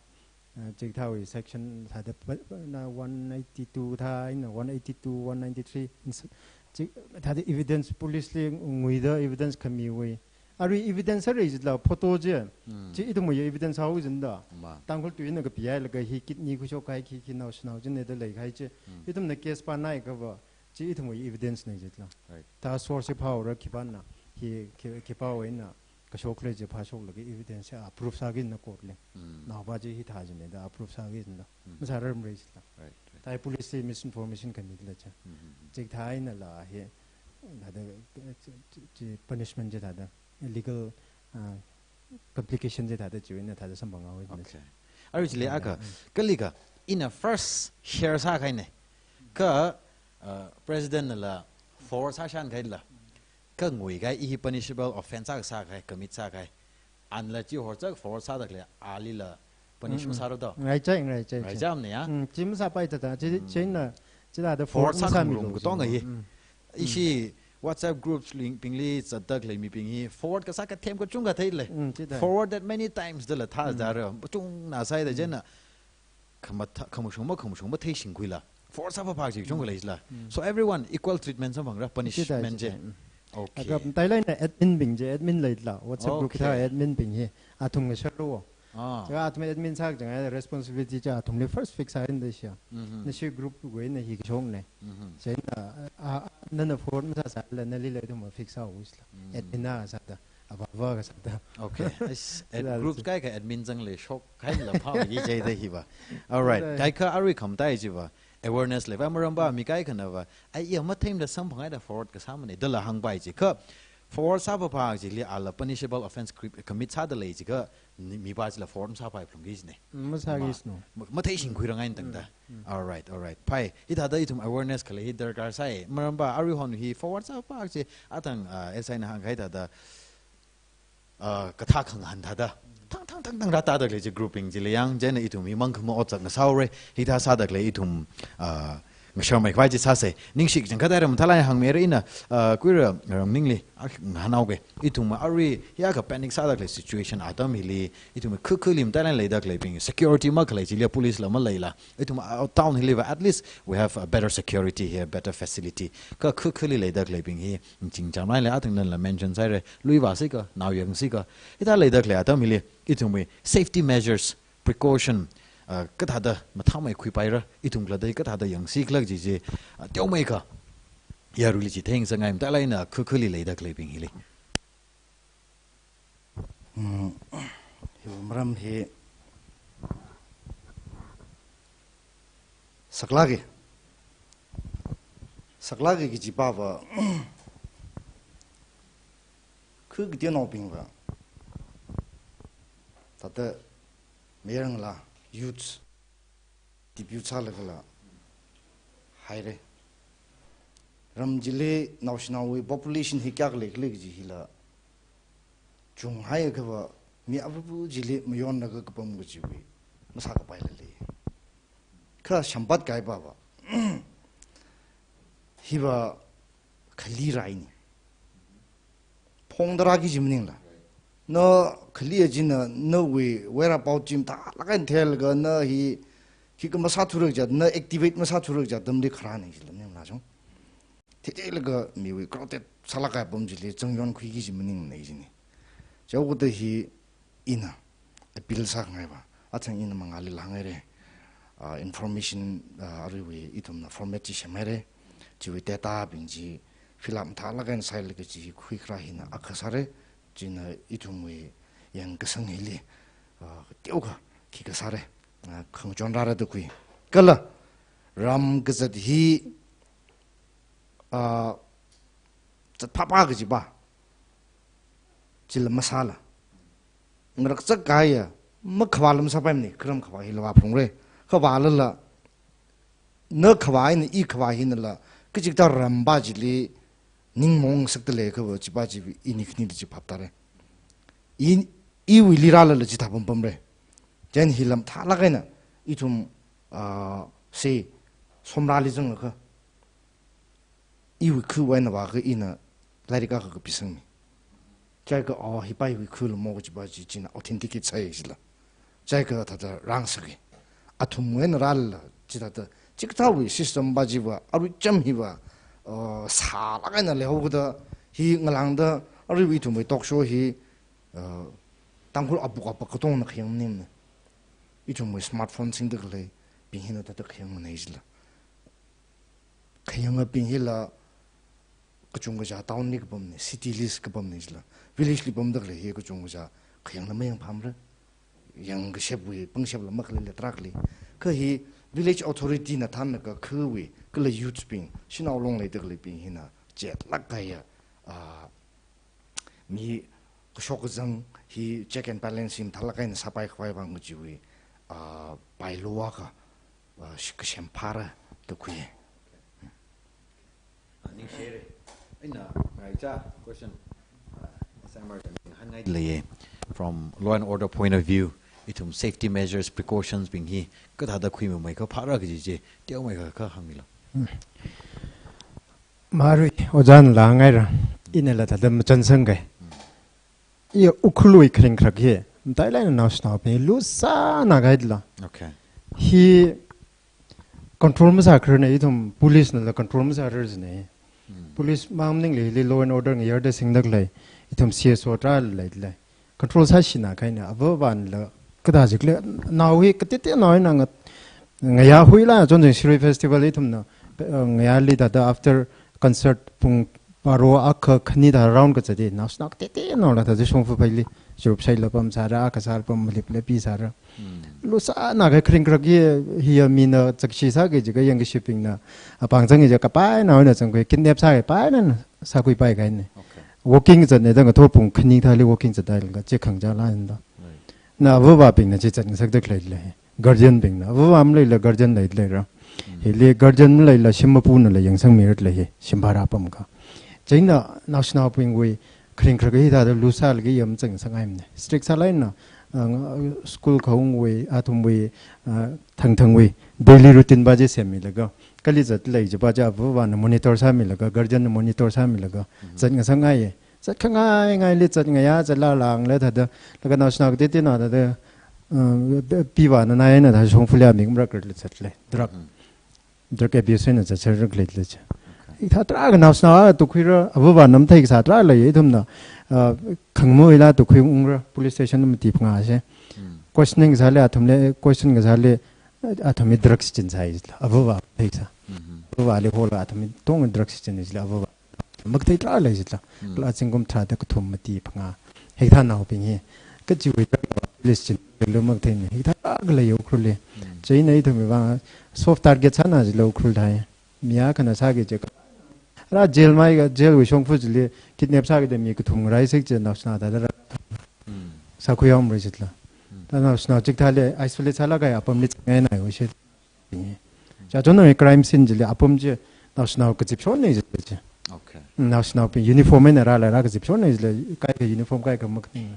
Ah, chikathāwui section thāda pa-, pa-, na one eighty-two thā eina one eighty-two, one ninety-three. Ins-, chi-, thāda evidence police li nguida evidence khamiwui. Arui evidence sāra jila photo chi. Mm. Chi ithumwui evidence haowa jin da. Ma. Tangkhul tuina kapihailaga hi kidney khuishokkahai khikhi naoshinao chine da leikahai chi. Mm. Ithumna case pānaiakhava, chi ithumwui evidence na jila. Right. Thā source phāhaora khipāna, hi khi, khipāwui eina kashok khalei chi phāshoklaga evidence a proof sāki jina court li. Mm. Naopā chi hithā jine da proof sāki jina. Mm. Masārarmara jila. Right, right. Thā police li misinformation khamila chi. Mm-hmm. Chikathā einala hi, thāda, chi, chi, chi punishment chi thāda, legal, ah, complication chi thāda chiwui eina thāda samphanghaowa jina. Okay. Arui chili akha, mm, kalikha, ina first share sākahaine. Kha, uh, president nala forward sāshānkahaila. Kha nguikahai hi punishable offense akha sākahai, commit sākahai. Anla chi horzak forward sāda khalei, alila punish, mm, mm, masāra do. Ngaichai, ngaichai, ngaichai. Ngaichaimane ya? Mm, chi masāpai thāda, chi, mm, chieina, chithāda forward, forward sākhangarum masāmilu katonga hi. Mm. Ishi, mm, WhatsApp groups ling bingli zatda khalei mibing hi forward kasā kathem kachungkha theilei. Mm, chithāda. Forward that many times dala thā Mm. zara. Chungna sāhaida Mm. chieina khamatha-, khamashung ma, khamashung matheishingkhuila. Forward sāphaphak chi chungkha Mm. leila. Mm. So everyone equal treatment samphangra, Chithāda, punishment chi. chithāda. Mm. Okay. Akha matailāk eina admin bing chi, admin leila. WhatsApp group Okay. kathā admin bing hi. Athum ngasharlo. Ah. Chieina athum admin sākazang responsibility chi athumli first fix sāhaida shia. Mhm. Nashi group wui eina hi kashokna. Mhm. Chieina, ah, ah, nana forward masāsāla nalila ithum fix sāhaowa sila. Mm. Admin na sāda, avāva kasāda. Okay. Yes, at Sila groups chi. Kaikha admin zanglei shokhaila phāmei jihaida hiva. All right. Sila. Kaikha arui khamataiya chiva awareness leiva maramva mi kaikhanava, ai, iya matheimada samphanghaida forward kasāmana dala hāngpai chi. Kha forward sāphaphak chili ala punishable offense cri-, commit sāda lei jiakha, ni-, mipā chila forward masāpai phalungki jina. Mm, masāki Ma-, sino. ma-, matheishingkhuirang eina tangda. Mm, mm. All right, all right. Phāi, hithāda ithum awareness khalei hi darkar sai. Maramva aruihon hi forward sāphaphak chi, athang, ah, S I na hāngkahai thāda, ah, kathā khangahān thāda. Thang, thang, thang, thang rātāda khalei chi grouping chili yang, chieina ithum hi mangkhama otsak ngasāhaora, hithā sāda khalei ithum, ah, ngasharmeikhavai chi sāsa. Ningshi kachangkhat haira, mathālāk eina hāngmeira ina, ah, Kuira Ramningli, ah, ngahānhaoga. Ithum arui, hiyākha panic sāda khalei situation atam hili, ithum khakhali matailāk eina leida khaleibing, security makhalei chili police la maleila. Ithum, ah, town hiliva, at least we have a better security here, better facility. Kha khakhali leida khaleibing hi, chingcham maila athang nala mention sāhaira, lui vāsi kha, nao yangsi kha. Hithā leida khalei atam hili, ithumwui safety measures, precaution, ah, kathāda mathāmeikhuipaira, ithum khalatta kathāda yangsi khala kaji chi, ah, teomeikha yaruili chitheingasakngai, matailāk eina khakhali leida khaleibing hili. Mm, hiwui maram hi saklāka. Saklāka kaji pava, khu kateonaobingva, thāda mayarnala, youths, debut sālagala haira. Ram chili naoshinaowui population hi kayākha leikhala kaji hila chunghaiakhava mi apupu chili mayonlaga kapam kajiwui masākapaila lei. Kha shampat kahai pava, hiva khali raina. Phongda rāki kaji maningla. Na khali china nawui whereabout chi mathālāk eina theilaga na hi, hi kha masāthura kaja, na activate masāthura kaja atamli kharāna jila maningla chong. Theitheilaga miwui crowded sālāk kahai apam chili zangyonkhuiki kaji maningna jina. Chaoda hi ina appeal sāngaiva, athang ina mangāli hānghaira. Ah, information, ah, aruiwui ithumna format chi semhaira. Chiwui data bing chi fill up mathālāk eina sāhailaga chi khuikharā hina akha sāra. China ithumwui yangkasang hili, ah, teokha khikha sāra. Ah, khangachon rāra da khui. Kala ram kazat hi, ah, zatphāphā kaji pa chila masāla, ngarakzak kahaiya makhavāla masāpaimana, kharam khavā hila vāphalungra. Khavālala, na khavā eina i khavā hinala, kachikathā ram pa chili ningmaong ngasakda leiakhava chi pa chi ini khanili chi phap tāra. I, iwuili rālala chithā pampamra. Chieina hi lam mathālāk eina ithum, ah, say, Somrali zangakha, iwui khu eina vākha ina lairik akha kapisangmi. Chiakha, oh, hi pa iwui khu lamo kaji pa chi china authenticate sāi jila. Chiakha thāda rāngasaka. Athumwui eina rālala, chithāda, chikathāwui system pa chiva, arui cham hiva, uh, sālāk eina leihaokada, hi ngalāngda, aruiwui ithumwui talk show hi, uh, Tangkhul apuk apak katongna khayang maningmana. Ithumwui smartphone singda khaleibing hina thāda khayangmana jila. Khayangabing hila kachungkha chi town li kapamna, city li kapamna jila. Village li pamda khalei hi kachungkha chi khayangna mayangphāmara. Yangkashapwui pangshapla makhaleila tarākhali. Kha hi village authority na thānlaga khawui, kala youths bing, shanao long leida khaleibing hina chetlāk kahaiya, ah, mi kashok kazang hi check and balance hi mathālāk eina sāpai khavai vang kajiwui, ah, bylaw akha, ah, shi-, kasem phāra da khui. Ah, ningshire. Ina, ngaicha, question. Ah, S I M R hāngngai leiya. From law and order point of view, ithum safety measures, precautions bing hi kathāda khuimamei kaphāra kaji chi, teomeikha kha hāngmilu. Hmm. Marui, ojāna langhaira. Inala thāda machansangkai. Iya Ukhrulwui kharing kharak hi, matailāk eina naoshinaobing lusāna kahaila. Okay. Hi control masākhararna, ithum police nala control masārar jina. Police mang maningla hili law and order ngayarda singda khalei, ithum C S O tarāla leilei. Control sāshina kahaina, avāvanala kathā jikhala, nao hi kateonao eina nga, ngayā huila, Chonjing Shirui Festival ithumna, eh, ngayāli thāda after concert pung baro akha khani thāda round kazata, naoshinao kateonaola thāda shongfa phaili, chirup shaila pamsāra, akha sāla pam, malipla pisāra. Lusāna kahai kharing kharak hi, hiya mina chakshi sāki jiakha yangkashibingna, apāng zangki jiakha kapainao eina zangkhui, kidnap sāki paina sākhuipai kahaina. Okay. Walking zatna da ngathor pung khani thāli walking zatta laga chi khangachā lānda. Right. Na avāvabingna chi zatngasakda khaleilei. Guardian bingna. Avāva maleila guardian leilei ra. Hili guardian maleila shim mapunala yangsangmirar lei, shim bhara pamkha. Chieina naoshinaobingwui kharing kharak hi thāda lusālaga yam chang sangaimana. Strict sālāk eina, ah, school khaungwui, athumwui, ah, thangthangwui daily routine pa chi semmilaga, kali zatlei chipa chi avāvana monitor sāmilaga, guardianna monitor sāmilaga, zatngasakngaiya. Zatkhangai ngaili zat ngayā, zatlala ngala thāda, laga naoshinao kateonao thāda, uh, pivāna naina thāda shongfali amik marakrar zatlei. Drug, drug abuse eina zatserra khaleilei chi. Hithā tarākha naoshinao tukkhuira, avāvana mathei kasā tarākha lei, ithumna, uh, khangamuila tukkhuiungra, police station mati phangā se. Questioning kasāli athumli, question kasāli, athumli drugs chinsai jila, avāva mathei kasā. Avāvali hola athumli tong drugs chin jila, avāva makathei tarākha lei jila. Kala zingkum tharāda kathum mati phangā. Hikathānaobing hi. Kachiwui drug police chinlu makatheina. Hikathā tarākha lei Ukhrulli. Chieina ithumwui vang soft target sāna jila Ukhrul thāi. Mi akhana sāki jiakha, rā jail maiga, jailwui shongfa chili kidnap sākida mi kathum ngaraisek chi naoshinao thāda rā. Sākhuihaomarai jila. Thāda naoshinao chikathāli isolate sālaga apamli ngaina wushi. Chachon crime scene chili apam chi naoshinao kazipshonna jila chi. Okay. Naoshinaobing uniform eina rālaga kazipshonna jila, kaikha uniform kaikha makhaning.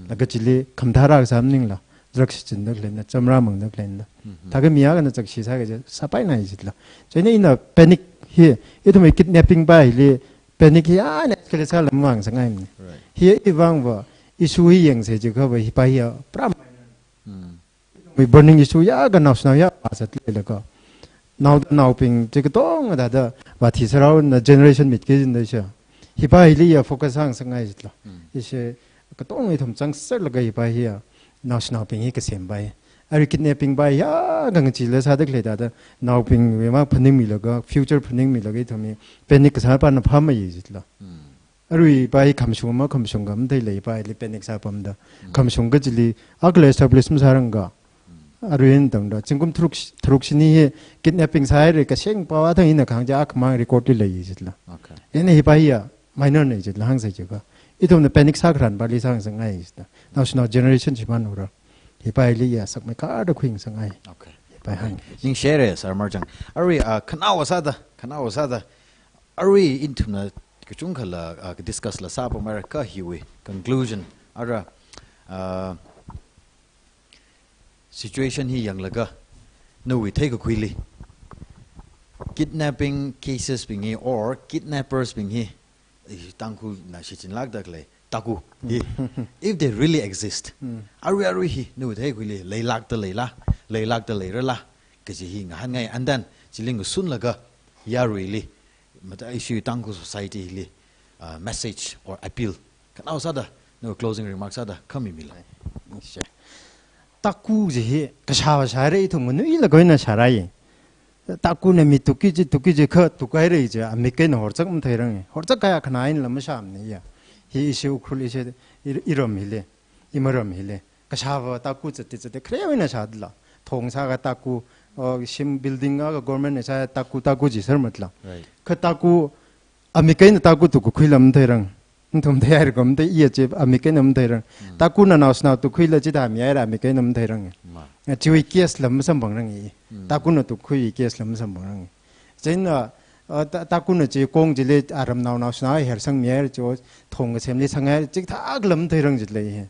Laga chili khamathā rākasā maningla, drugs chinda khaleina, chamrā mangda khaleina. Thākha mi akhana chakshi sāki jiakha sāpaina jila. Chieina ina panic hi, ithumwui kidnapping pa hili panic hi ana escalate sāla mavāngasangaimana. Right. Hi ivangva issue hi yangsa jiakhava hipa hiya pram. Mm. Burning issue yākha naoshinao yākha zatleilaga, naoda naobing chi katonga thāda vāthi sāraona generation mitki jin da sha. Hipa hiliya focus sāngasakngai jila. Ishi katonga ithum changserlaga hipa hiya naoshinaobing hi kasem pa hi. Arui kidnapping pa yākha ngachila sāda khalei thāda, naobingwui mang phaningmilaga, future phaningmilaga ithumwui panic kasā pana phāmei jila. Arui pa hi khamashung ma khamashung kha matheilei, pa hili panic sāpamda. Khamashung kachili akhala establish masāranga. Arui eina tangda zingkum tharuk, tharuk shini hi kidnapping sāhaira kaseng pao athang ina kahāng chi akhamang record li lei jila. Okay. Ina hipa hiya minor na jila hāngsa jiakha, ithumna panic sākharan pali sāngasakngai jila. Naoshinao generation shimānura. Hipa hiliya sakmeikharda khuingasangai. Okay. Hipa hāng. Ningshire, Sir Marchang. Arui, ah, khanaowa sāda, khanaowa sāda. Arui ithumna kachungkhala, ah, discuss la sāpamhaira kha hiwui conclusion. Ara, ah, situation hi yanglaga, nawui theikakhuili, kidnapping cases bing hi or kidnappers bing hi, eh, Tangkhulna shichinlākda khalei taku hi, if they really exist, arui arui hi nawui theikakhuili leilākda leila, leilākda leirala kaji hi ngahānngai. And then chili ngasunlaga yaruili, mata issue Tangkhul society hili, uh, message or appeal, khanaowa sāda, nawui closing remarks sāda khamimila. Sure. Taku chi hi kashāva shāhaira, ithum nganuilakha eina shārai. Takuna mi tukki chi, tukki chi kha tukhaira chi, amik eina horchak matheirang. Horchak kaya khana eina lam shāmni ya. Hi ishi Ukhrul ishi ir-, iram hili, imaram hili. Kashāva taku zati zati kharewui eina shādala. Thong sākha taku, uh, shim building akha government na sā taku, taku jiser matla. Right. Kha taku amik eina taku tukkakhui lam theirang. Nathum theihaira kho mathei, iya chi amik eina matheirang. Takuna naoshinao tukkhuila chithā mihaira amik eina matheirang. Ma. Chiwui case lam masamphangrang i. Takuna tukkhui case lam masamphangrang. Chieina, uh, ta-, takuna chi kong chili aramnao naoshinao hersangmihaira chi, thong kasemli sanghaira chikathā lam theirang jilei hi.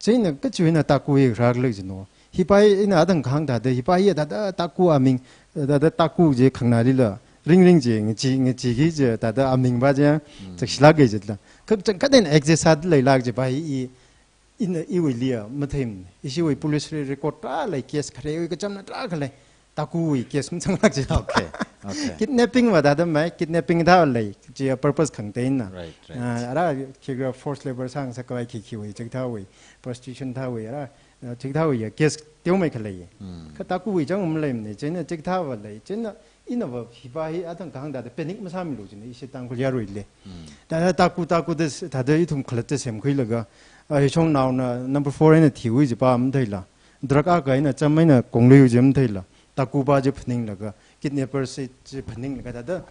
Chieina kachiwui eina taku hi kharākhala jino. Hipa hi ina adang kahāng thāda, hipa hi thāda taku aming, thāda taku chi khanganālila Ring ring chi, ngachi, ngachi ki chi, thāda aming pa chi, chakshilāk kaji la. Kha chang kaden exist sāda leilāk kaji pa hi, i, ina iwuili ya, matheimana. Ishiwui police li record tarā lei, case kharewui kachamna tarākha lei. Takuwui case mazanglāk kaji. Okay, okay. Kidnapping va thāda mai, kidnapping thāda lei, chi purpose khangateina. Right, right. Ah, ara khikha forced labour sāngasak khavai khikhiwui, chikathāwui, prostitution thāwui, ara, ah, chikathāwui ya case teomeikha lei. Hmm. Kha takuwui chang maleimana, chieina chikathā va lei, chieina ina va hi pa hi athang kahāng thāda panic masāmilu jina, ishi Tangkhul yaruili. Hmm. Thāda taku, taku da s-, thāda ithum khalatta semkhuilaga, ah, hishong naona number four eina thiwui kaji pa matheila. Drug akha eina cham eina kongluiwui kaji matheila. Taku pa chi phaninglaga, kidnapper si chi phaninglaga, thāda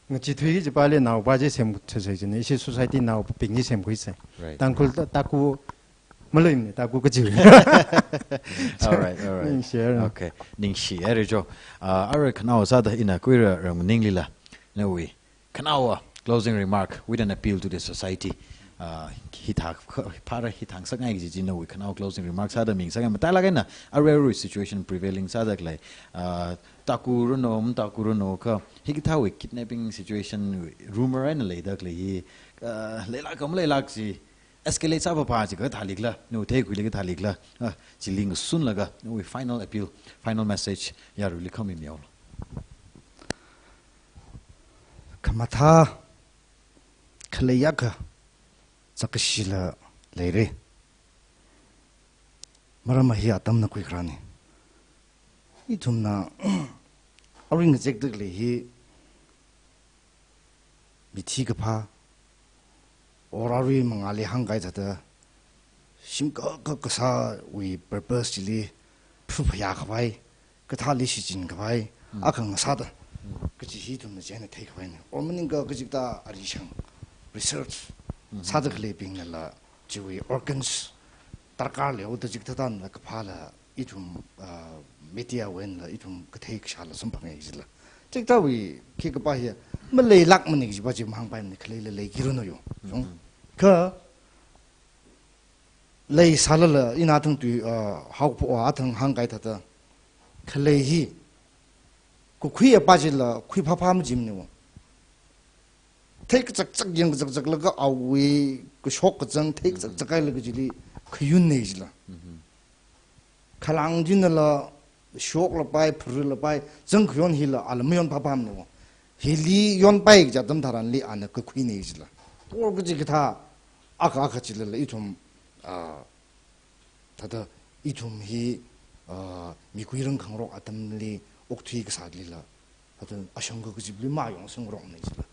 ngachithui kaji pali nao pa chi semkhuisai jina, ishi society naobing chi semkhuisai. Right. Tangkhul ta-, taku maleimana, taku kaji. All right, all right. Ningshi haira. Okay, ningshi haira jo. Ah, arui khanao sāda ina khuirararmaninglila, nawui khanaowa closing remark with an appeal to the society. Ah, hithā, phara hithāngasakngai kaji chi nawui khanao closing remark sāda mingasakngai. Matailāk eina arui arui situation prevailing sāda khalei, ah, takuranu, matakuranu kha, hikathāwui kidnapping situation, rumor eina leida khalei hi, ah, leilāk kha maleilāk chi, escalate sāpapa chi kathālikhala, nawui theikhuili kathālikhala, ah, chili ngasunlaga, nawui final appeal, final message, yaruili khami mihaolu. Khamathā, khaleiya kha, chākashila leira. Maram hi atamna khuikharāna. Ithumna, arui ngazekda khalei hi, mithi kaphā, or arui mangāli hāngkahai thāda, shim ka, ka, kasāwui purpose chili, phuphayā khavai, kathāli shichin khavai, akha ngasāda, kaji hi ithumna chieina theikhavaina. Or maningakha kachikathā arishang, research, sāda khaleibingnala, chiwui organs, darkar leihaoda chikathā thāda kaphāla, ithum, ah, media wui einala ithum kathei kashāla samphanga jila. Chikathāwui khikha pa hi maleilākmana kaji pa chi mahāngpaimana, khaleila leikiranu yo. Yong. Kha leisālala ina athang tui, ah, haokaphok athang hāngkahai thāda. Khalei hi kakhuiya pa chila khuiphāphā majimana wo. Theikachakchak yangkachakchaklaga awui kashok kachāng theikachakchak hailaga chili khayunna jila. Khalang chinala shoklapai, pharulapai, zangkhayon hila ala mayonphāphāmana wo. Hili yonpai kaji atam tharanli ana kakhuina jila. Or kachikathā, akha akha chilala ithum, ah, thāda ithum hi, ah, mikuirang khangarok atamli okthui kasālila, thāda ashangkha kajibli mayong sangrokna jila.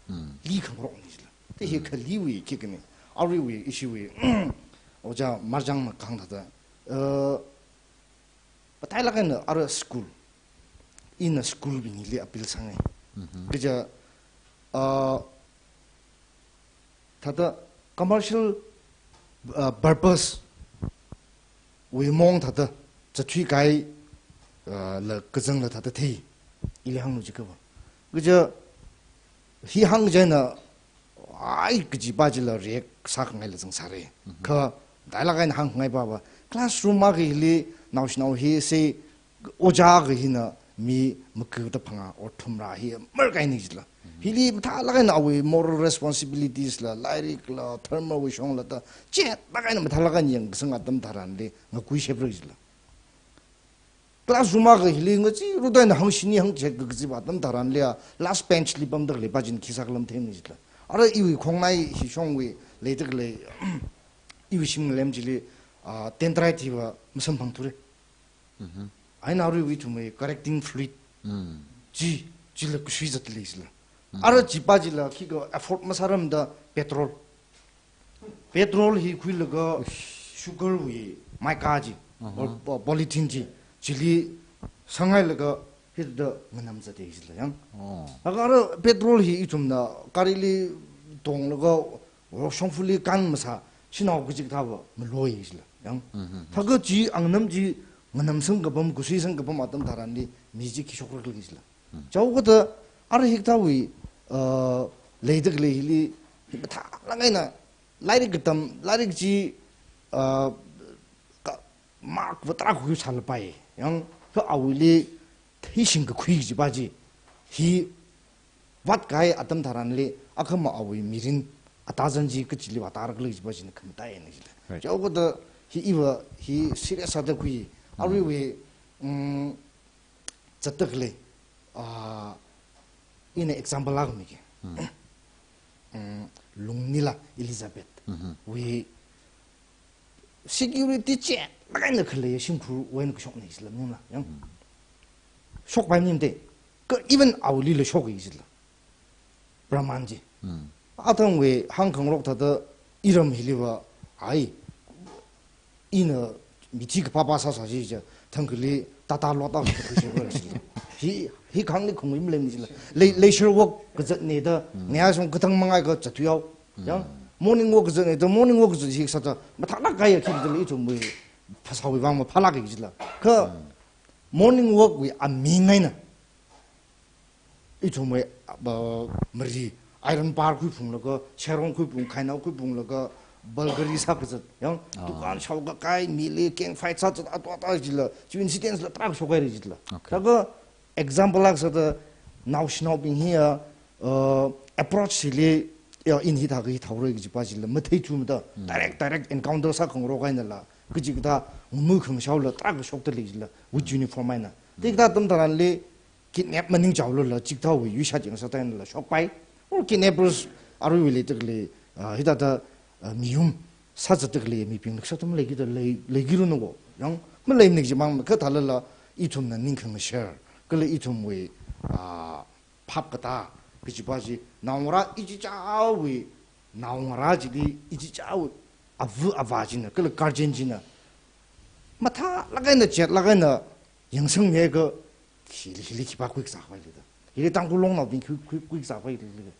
Li khangarokna jila. Te hi khaliwui khikhana, aruiwui ishiwui, Ojā Marjangna kahāng thāda, ah, matailāk eina ara school, ina school bingli appeal sāngai. Kaja, ah, thāda commercial, ah, purpose wui mong thāda, zathui kahai, ah, la kazangla thāda thei, ili hānglu jikhava. Kaja, hi hāng chieina, ai, kaji pa chila react sākhangaila zangsāra. Kha, matailāk eina hāngkhangai pa va, classroom akhali, naoshinao hi, sei, ojā akha hina mi makuda phangā or thumrā hi markahaina jila. Hili mathālāk eina awui moral responsibilities la, lairikla, dharmawui shongla thāda, chetlāk eina mathālāk eina yangkasang atam tharanli, ngakuishapra jila. Classroom akha hili ngachiruda eina hangshini hangchet kaji pa atam tharanli a, last bench li pamda khalei pa china khi sākhala matheimana jila. Ara iwui khongnai hishongwui leida khalei, iwui shim ngalem chili, ah, dendrite hiva masamphangthura. Eina aruiwui ithumwui correcting fluid. Chi, chila kasui zatli jila. Ara chi pa chila khikha afford masāramda petrol. Petrol hi khuilaga sugar wui mica chi, or po-, polythene chi, chili sanghailaga hithāda nganam zata jila yang. Oh. Laga ara petrol hi ithumna gari li tonglaga, or shongfali kān masā, shanao kachikathāva maloi jila yang. Thākha chi angnam chi nganamsang kapam, kasuisang kapam atam tharanli, mi chi khi shokrakhala jila. Chaokada ara hikathāwui, ah, leida khalei hili, hi mathālāk eina, lairik katam, lairik chi, ah, ka, mark va tarākha khuisālapai. Yang, kha awuili theishing kakhui kaji pa chi, hi vātkahai atam tharanli, akhama awui mirin, atazan chi kachili vātharakhala jiva china khamataiya jila. Right. Chaokhada hi iva, hi serious sāda khui, aruiwui, mm, zatdakhalei, ah, ina example akha miki. Mm, Lunglila Elizabeth. Mm-hmm. Wui security chi, makai na khalei shimkhurwui eina kashokna jila, ningla, yang. Mm. Shokpai ning te, ka even awuilila shok jila. Brahman chi. Mm. Athangwui hāngkhangarok thāda iram hiliva, ai, ina mithi kaphāphā sāsā chi ja, thangkhali tata lota khuishe khuishe. Hi, hi khangli khungwui maleimana jila. Lei, leisure walk kazatna da, mm, ngayā shong kathang mangai kazat thuihao. Mm. Yang, morning walk kazatna da, morning walk kazat hi sāda, mathālāk kahai khi jila ithumwui phasāwui vang maphālāk jila. Kha, mm, morning walk wui aming eina ithumwui, uh, mari, iron bar khuiphunglaga, sherong khuiphung, khainao khuiphunglaga, bulgari sā kazat, yang, ah, dukan shaokakai, mili, gang fight sāzat, atu ata jila, chi incidents la tarākha shokhaira jila. Okay. Thākha example akha sāda, naoshinaobing hiya, uh, approach hili, ya, ina hithākha hi thaora kajiva chila, mathei thumada, mm, direct, direct encounter sākhangarok einala, kachikathā, ngumui khangashaola, tarākha shokta lei jila, with uniform eina. Mm. Chikathā atam tharanli, kidnap maning chaolala, chikathāwui yuishat yangsāda einala shokpai. Or kidnappers aruiwui leidakhalei, ah, hithāda, ah, miyum sāzatdakhalei mibing laksa atam leikida lei, leikiranu ko. Yang, maleimana jimang, kha thālala, ithumna ning khangashar, kala ithumwui, ah, phap katā, kajiva chi, naongarā ichichāwui, naongarā chili ichichāwui, ava avā china, kala guardian china, mathālāk eina, chatlāk eina, yangsangmiakha, hili, hili khipā khuikasā khavai leida. Hili Tangkhul longnaobing khui, khui, khuikasā khavai leida.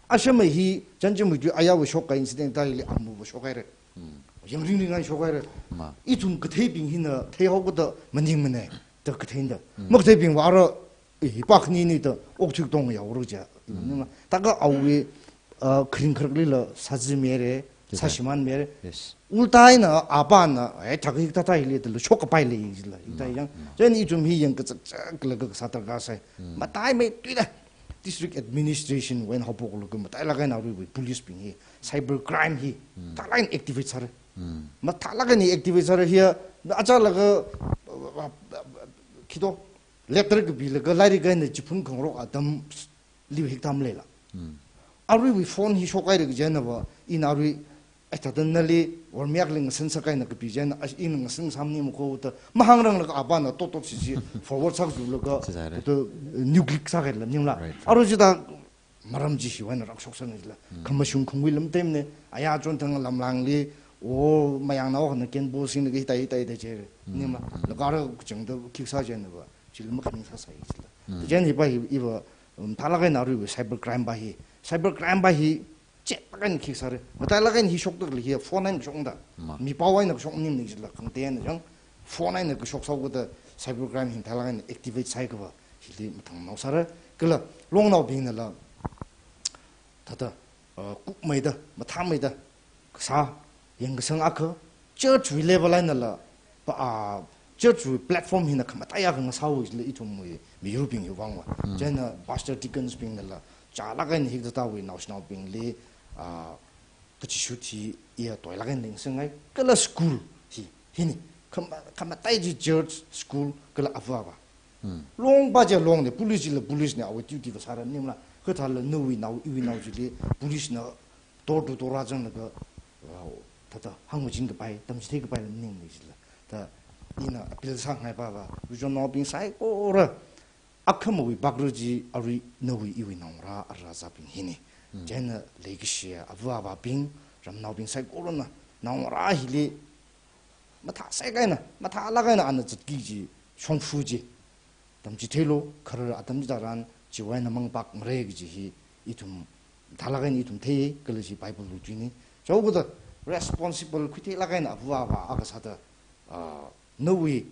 Ashama hi, Chanjamwui tui ayāva shokka incident thā hili amuva shokhaira. Hmm. Yangringringai shokhaira. Ma. Ithum katheibing hina, theihaokada maningmana, da katheina da. Hmm. Makatheibingva ara, eh, hi pakni ni da, okthui tong yaora ja. Hmm. Nima, thākha awui, uh, kharing kharklila sāzimira, yes, sir, sāshimānmira. Yes. Ulta eina, apāna, eh, thākha hikathā hili da, shokkapai lei jila, hikathā, mm, yang. Mm. Chieina ithum hi yangkazakzaklaga kasā darkar sai. Mm. Mataimeithuida, district administration wui eina haophoklaga, matailāk eina aruiwui police bing hi, cyber crime hi, mm, mathālāk eina activate sāra. Mm. Mathālāk eina activate sāra hiya, na achālaga, uh, uh, uh, khi to, letter kapilaga, lairik eina chiphun khangarok atamli hikathā maleila. Hmm. Aruiwui phone hi shokhaira kaji einava, ina arui, ai, thāda nali, or mi akhali ngasan sākahaina kapi chieina, ai, ina ngasan sāmani makho da, mahāngranglaga apāna tot tot sisi, forward sākazulaga, sisāra, to, nucleic sākahaila, ningla. Right, right. Arui chithā, maram chi hiwui eina rākashok sāna jila. Hmm. Khamashung khungwui lam temne, ayā chonthang lamlangli, o, mayangnao akhana kenpo singlaga hithā hithā hithā jihaira. Hmm. Ningla, hmm, laga ara kachangda khi sā chieina va, chili makhaning sāsai jila. Hmm. Chieina hiva hi, hiva, um, mathālāk eina aruiwui cyber crime va hi. Cyber crime va hi, chatlāk eina khi sāra. Matailāk eina hi shokdakhalei hi, phone eina kashokna da. Ma. Mipao eina kashok maningmana jila, khangatei eina yang. Phone eina kashok sāhaokada cyber crime hi mathālāk eina activate sāhaiakhava, hili mathangmao sāra. Kala, longnaobingnala, thāda, uh, kupmeida, mathāmeida, kasā, yangkasang akha, church wui level einala, pa, ah, church wui platform hina khamataiya khangasāhaowa jila ithumwui miyurbing hiwui vangva. Hmm. Chieina pastor deacons bingnala, chālāk eina hikathāwui naoshinaobingli, ah, kachishut hi iya toilāk eina leisāngai, kala school hi, hini, khama-, khamatai chi church, school, kala ava avā. Hmm. Longva chi longna, police chila police na, awui duty va sāra ningla, kha thālala nawui nao, iwui nao chili, police na, door to door rāzanglaga, wow, thāda hāngmachinkapai, tamchitheikapaila maningmana jila. Thāda ina appeal sāngaiva va, region naobing saikora, akhamawui background chi arui nawui iwui naongarā ara zābing hini. Hmm. Chieina leikashiya ava avābing, ramnaobing saikorana, naongarā hili, mathā saikahaina, mathālāk eina ana zatki kaji, shongfa chi, tamchitheilu, kharar atam chitharan, chiwui eina mangpakmara kaji hi, ithum, mathālāk eina ithum thei, kala chi Bible wui tuina. Chaokhada responsible khuitheilāk eina ava avā akha sāda, ah, nawui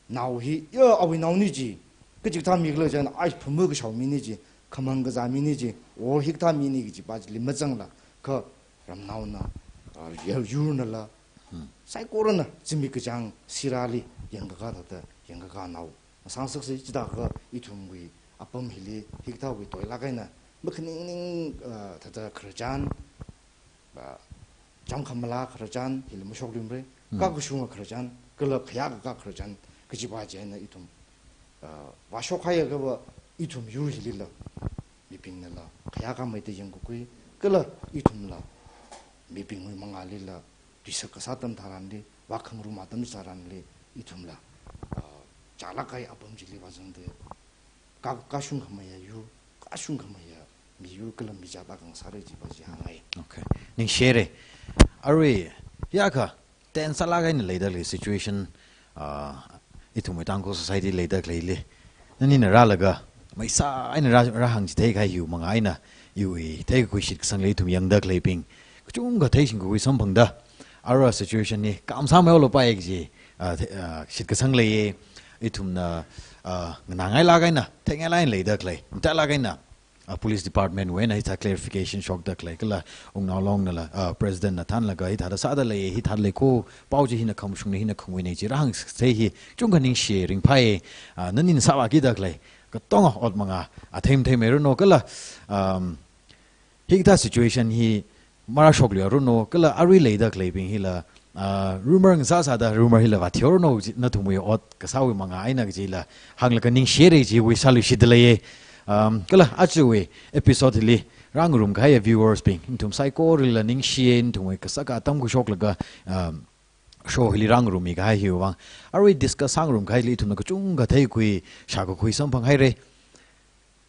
nao hi, ya, awui naona chi, kachikathā mi khala chieina, ai, phamu kashao mina chi, khamang kazā mina chi, or hikathā mina kajiva chili mazangla, kha ramnaona, ah, yur, yurnala, hmm, saikorana, zimik kachāng sirāli, yangkakā thāda, yangkakā nao masāngasaksei, chithākha ithumwui apam hili, hikathāwui toilāk eina, Makhaning ning, uh, thāda khararchan, uh, chāmkhamala khararchan, hili mashokluimara, Hmm. kakashunga khararchan, kala khayākaka khararchan, kajipa chieina ithum, uh, vāshokhaiakha va ithum yur hilila, mibingnala, khayākhamei da yangkakhui, kala ithumla, mibingwui mangālila, tuisak kasā atam tharanli, vākhangarum atam tharanli, ithumla, uh, chālāk kahai apam chili vāzangda, ka-, kashungkhameiya yur, kashungkhameiya miyur kala mizat akha ngasāra jipa chi hāngngai. Okay. Ningshire. Arui, yākha, tense sālāk eina leida khalei situation, ah, ithumwui Tangkhul society leida khaleili. Nanina rālaga, maisā eina rā, rāhāngchithei kahai hiwui mangā eina, iwui theikakhui shitkasangli ithum yangda khaleibing. Kachungkha theishingkakhui samphangda, arui situation hi, kam sāmei olo pai kaji, ah, the-, ah, shitkasang leiya, ithumna, ah, nganāngailāk eina, theingailāk eina leida khalei, matailāk eina, ah, police department wui eina hithā clarification shokda khalei, kala Wungnaolongnala, ah, president na thānlaga hithāda sāda lei, hithāda lei kho, pao chi hina khamashungna hina khanguina chi rāhāngsei hi, chungkha ningshi ringphai, ah, nanina sāvākida khalei, katonga ot mangā, athei matheimeiranu kala, um, hikathā situation hi marāshokluiranu, kala arui leida khaleibing hila, ah, rumor ngasā sāda, rumor hila vāthioranu chi, nathumwui ot kasāwui mangā eina kajila, hānglaga ningshire chiwui sāluishitda leiya. Um, kala ajawui episode hili, rāngarum kahai viewers bing, nathum saikoralila ningshiya, nathumwui kasā atam khuishoklaga, um, show hili rāngarummi kahai hiwui vang. Arui discuss sāngarumkahaili ithumna kachungkha theikakhui, shākakhui samphanghaira.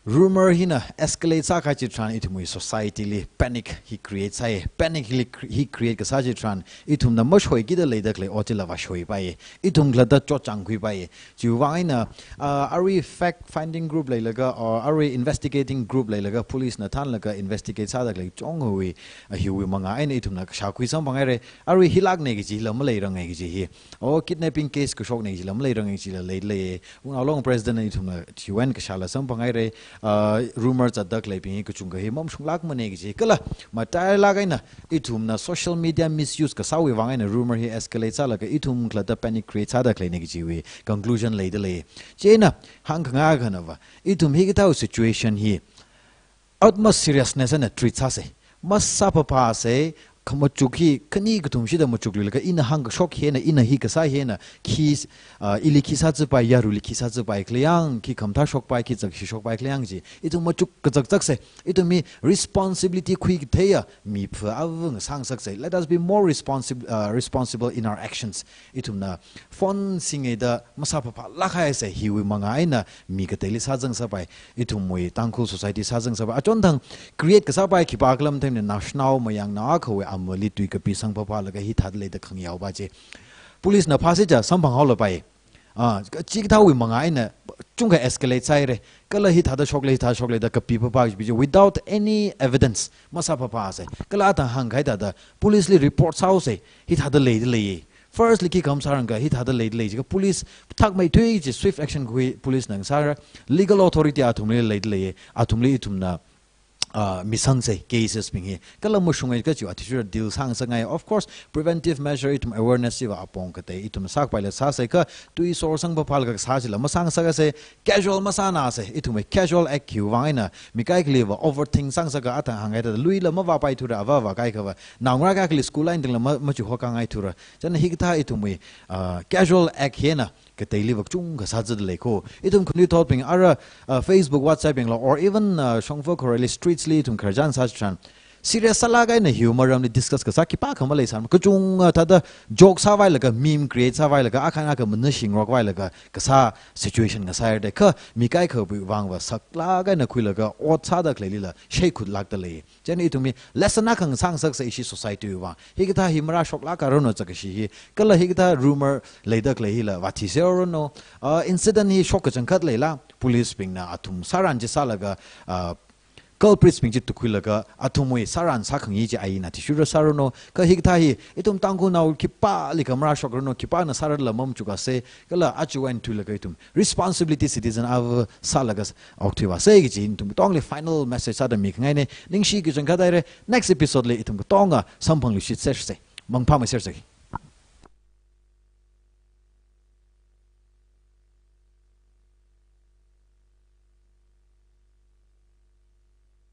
Rumor hina escalate sākahai chitharan ithumwui society li panic hi create sāya. Panic hili cre-, hi create kasā chitharan ithumna mashoikida leida khalei ot chila vāshoipaiya. Ithum khalatta chotchāngkhuipaiya. Chiwui vang eina, ah, arui fact finding group leilaga, or arui investigating group leilaga, police na thānlaga investigate sāda khalei chungkhawui, ah, hiwui mangā eina ithumna shākhui samphanghaira. Arui hilākna kaji hila maleiranga kaji hi. Oh, kidnapping case kashokna kajila maleiranga kajila leilei. Wungnaolong president na ithumna chiwui eina kashāla samphanghaira, ah, rumor zatda khaleibing hi kachungkha hi mamashunglākmana kaji. Kala, matailāk eina ithumna social media misuse kasāwui vang eina rumor hi escalate sālaga ithum khalatta panic create sāda khaleina kajiwui conclusion leida lei. Chieina, hāngkhangai akhana va, ithum hikathā situation hi, utmost seriousness eina treat sāsa. Masāphaphāsa, khamachuk hi, khani kathum shida machukluilaga ina hāngkashok hina, ina hi kasā hina, khi, ah, ili khi sāchipai, yaruili khi sāchipai khala yang, khi khamathā shokpai, khi zakshi shokpai khala yang chi. Ithum machuk kazakzaksa, ithum hi responsibility khuikatheiya, mipha avung sāngasaksa. Let us be more responsible, ah, responsible in our actions. Ithumna phone singaida masāphaphālāk kahaisa, hiwui mangā eina mi kateili sāzang sāpai, ithumwui Tangkhul society sāzang sāpai. Achonthang create kasāpai khipākhala matheimana, naoshinao mayarnao akhawui amali tui kapi sangphaphālaga hithāda leida khangayaopa chi. Police na phāsi ja samphanghaolapai. Ah, chikathāwui mangā eina chungkha escalate sāhaira. Kala hithāda shokle, hithāda shokle da kapi phaphā kapi chi without any evidence masāphaphāsa. Kala athang hāngkahai thāda police li report sāhaosa, hithāda leida lei. First li khi kham sāranga, hithāda leida lei jiakha police thakmeithui chi swift action khui police na ngasāra, legal authority athumli leida lei, athumli ithumna, ah, misangsa cases bing hi. Kala mashunga kachi athishurda deal sāngasakngai. Of course, preventive measure ithum awareness chiva apong katei ithum sākapaila sāsa kha tui sor sangphaphālaga kasā chila masāngasaksa, casual masānasa, ithum casual act hiwui vang eina, mi kaikhaliva overthink sāngasaka athang hānghai thāda luila mavāpaithura, avā vākaikha va, naongarā kaikhali school line tingla ma, machuhokngaithura. Chieina hikathā ithumwui, ah, casual act hina, kateili va kachungkha sāzatda lei kho. Ithum khanuithotbing ara, ah, Facebook, WhatsApp bingla, or even, ah, shongfa khorali streets li ithum khararchan sā chitharan, serious sālāk eina hiwui maramli discuss kasā khipākha maleisāmana. Kachungkha thāda joke sāvailaga, meme create sāvailaga, akha akha manashing rokvailaga, kasā situation ngasāhaira da kha, mi kaikhawui vang va saklāk eina khuilaga, ot sāda khaleilila, sheikhutlākda lei. Chieina ithum hi lesson akha ngasāngasaksa ishi society wui vang. Hikathā hi marāshoklākaranu zakkashi hi. Kala hikathā rumor leida khalei hila vāthiseranu. Ah, incident hi shok kachangkhat leila, police bingna athum sāran chi sālaga, ah, culprits bing chi tukhuilaga, athumwui sāran sākhangai chi eina athishurda sāranu. Kha hikathā hi, ithum Tangkhulnao khipālikha marāshokranu, khipāna sārala mamachukasa, kala aja eina thuilaga ithum responsibility citizen ava sālaga okthuivāsa kaji ithum katongli final message sāda mikhangaina. Ningshi kachangkhat haira, next episode li ithum katonga samphangluishitsersa. Mangphāmeisersa.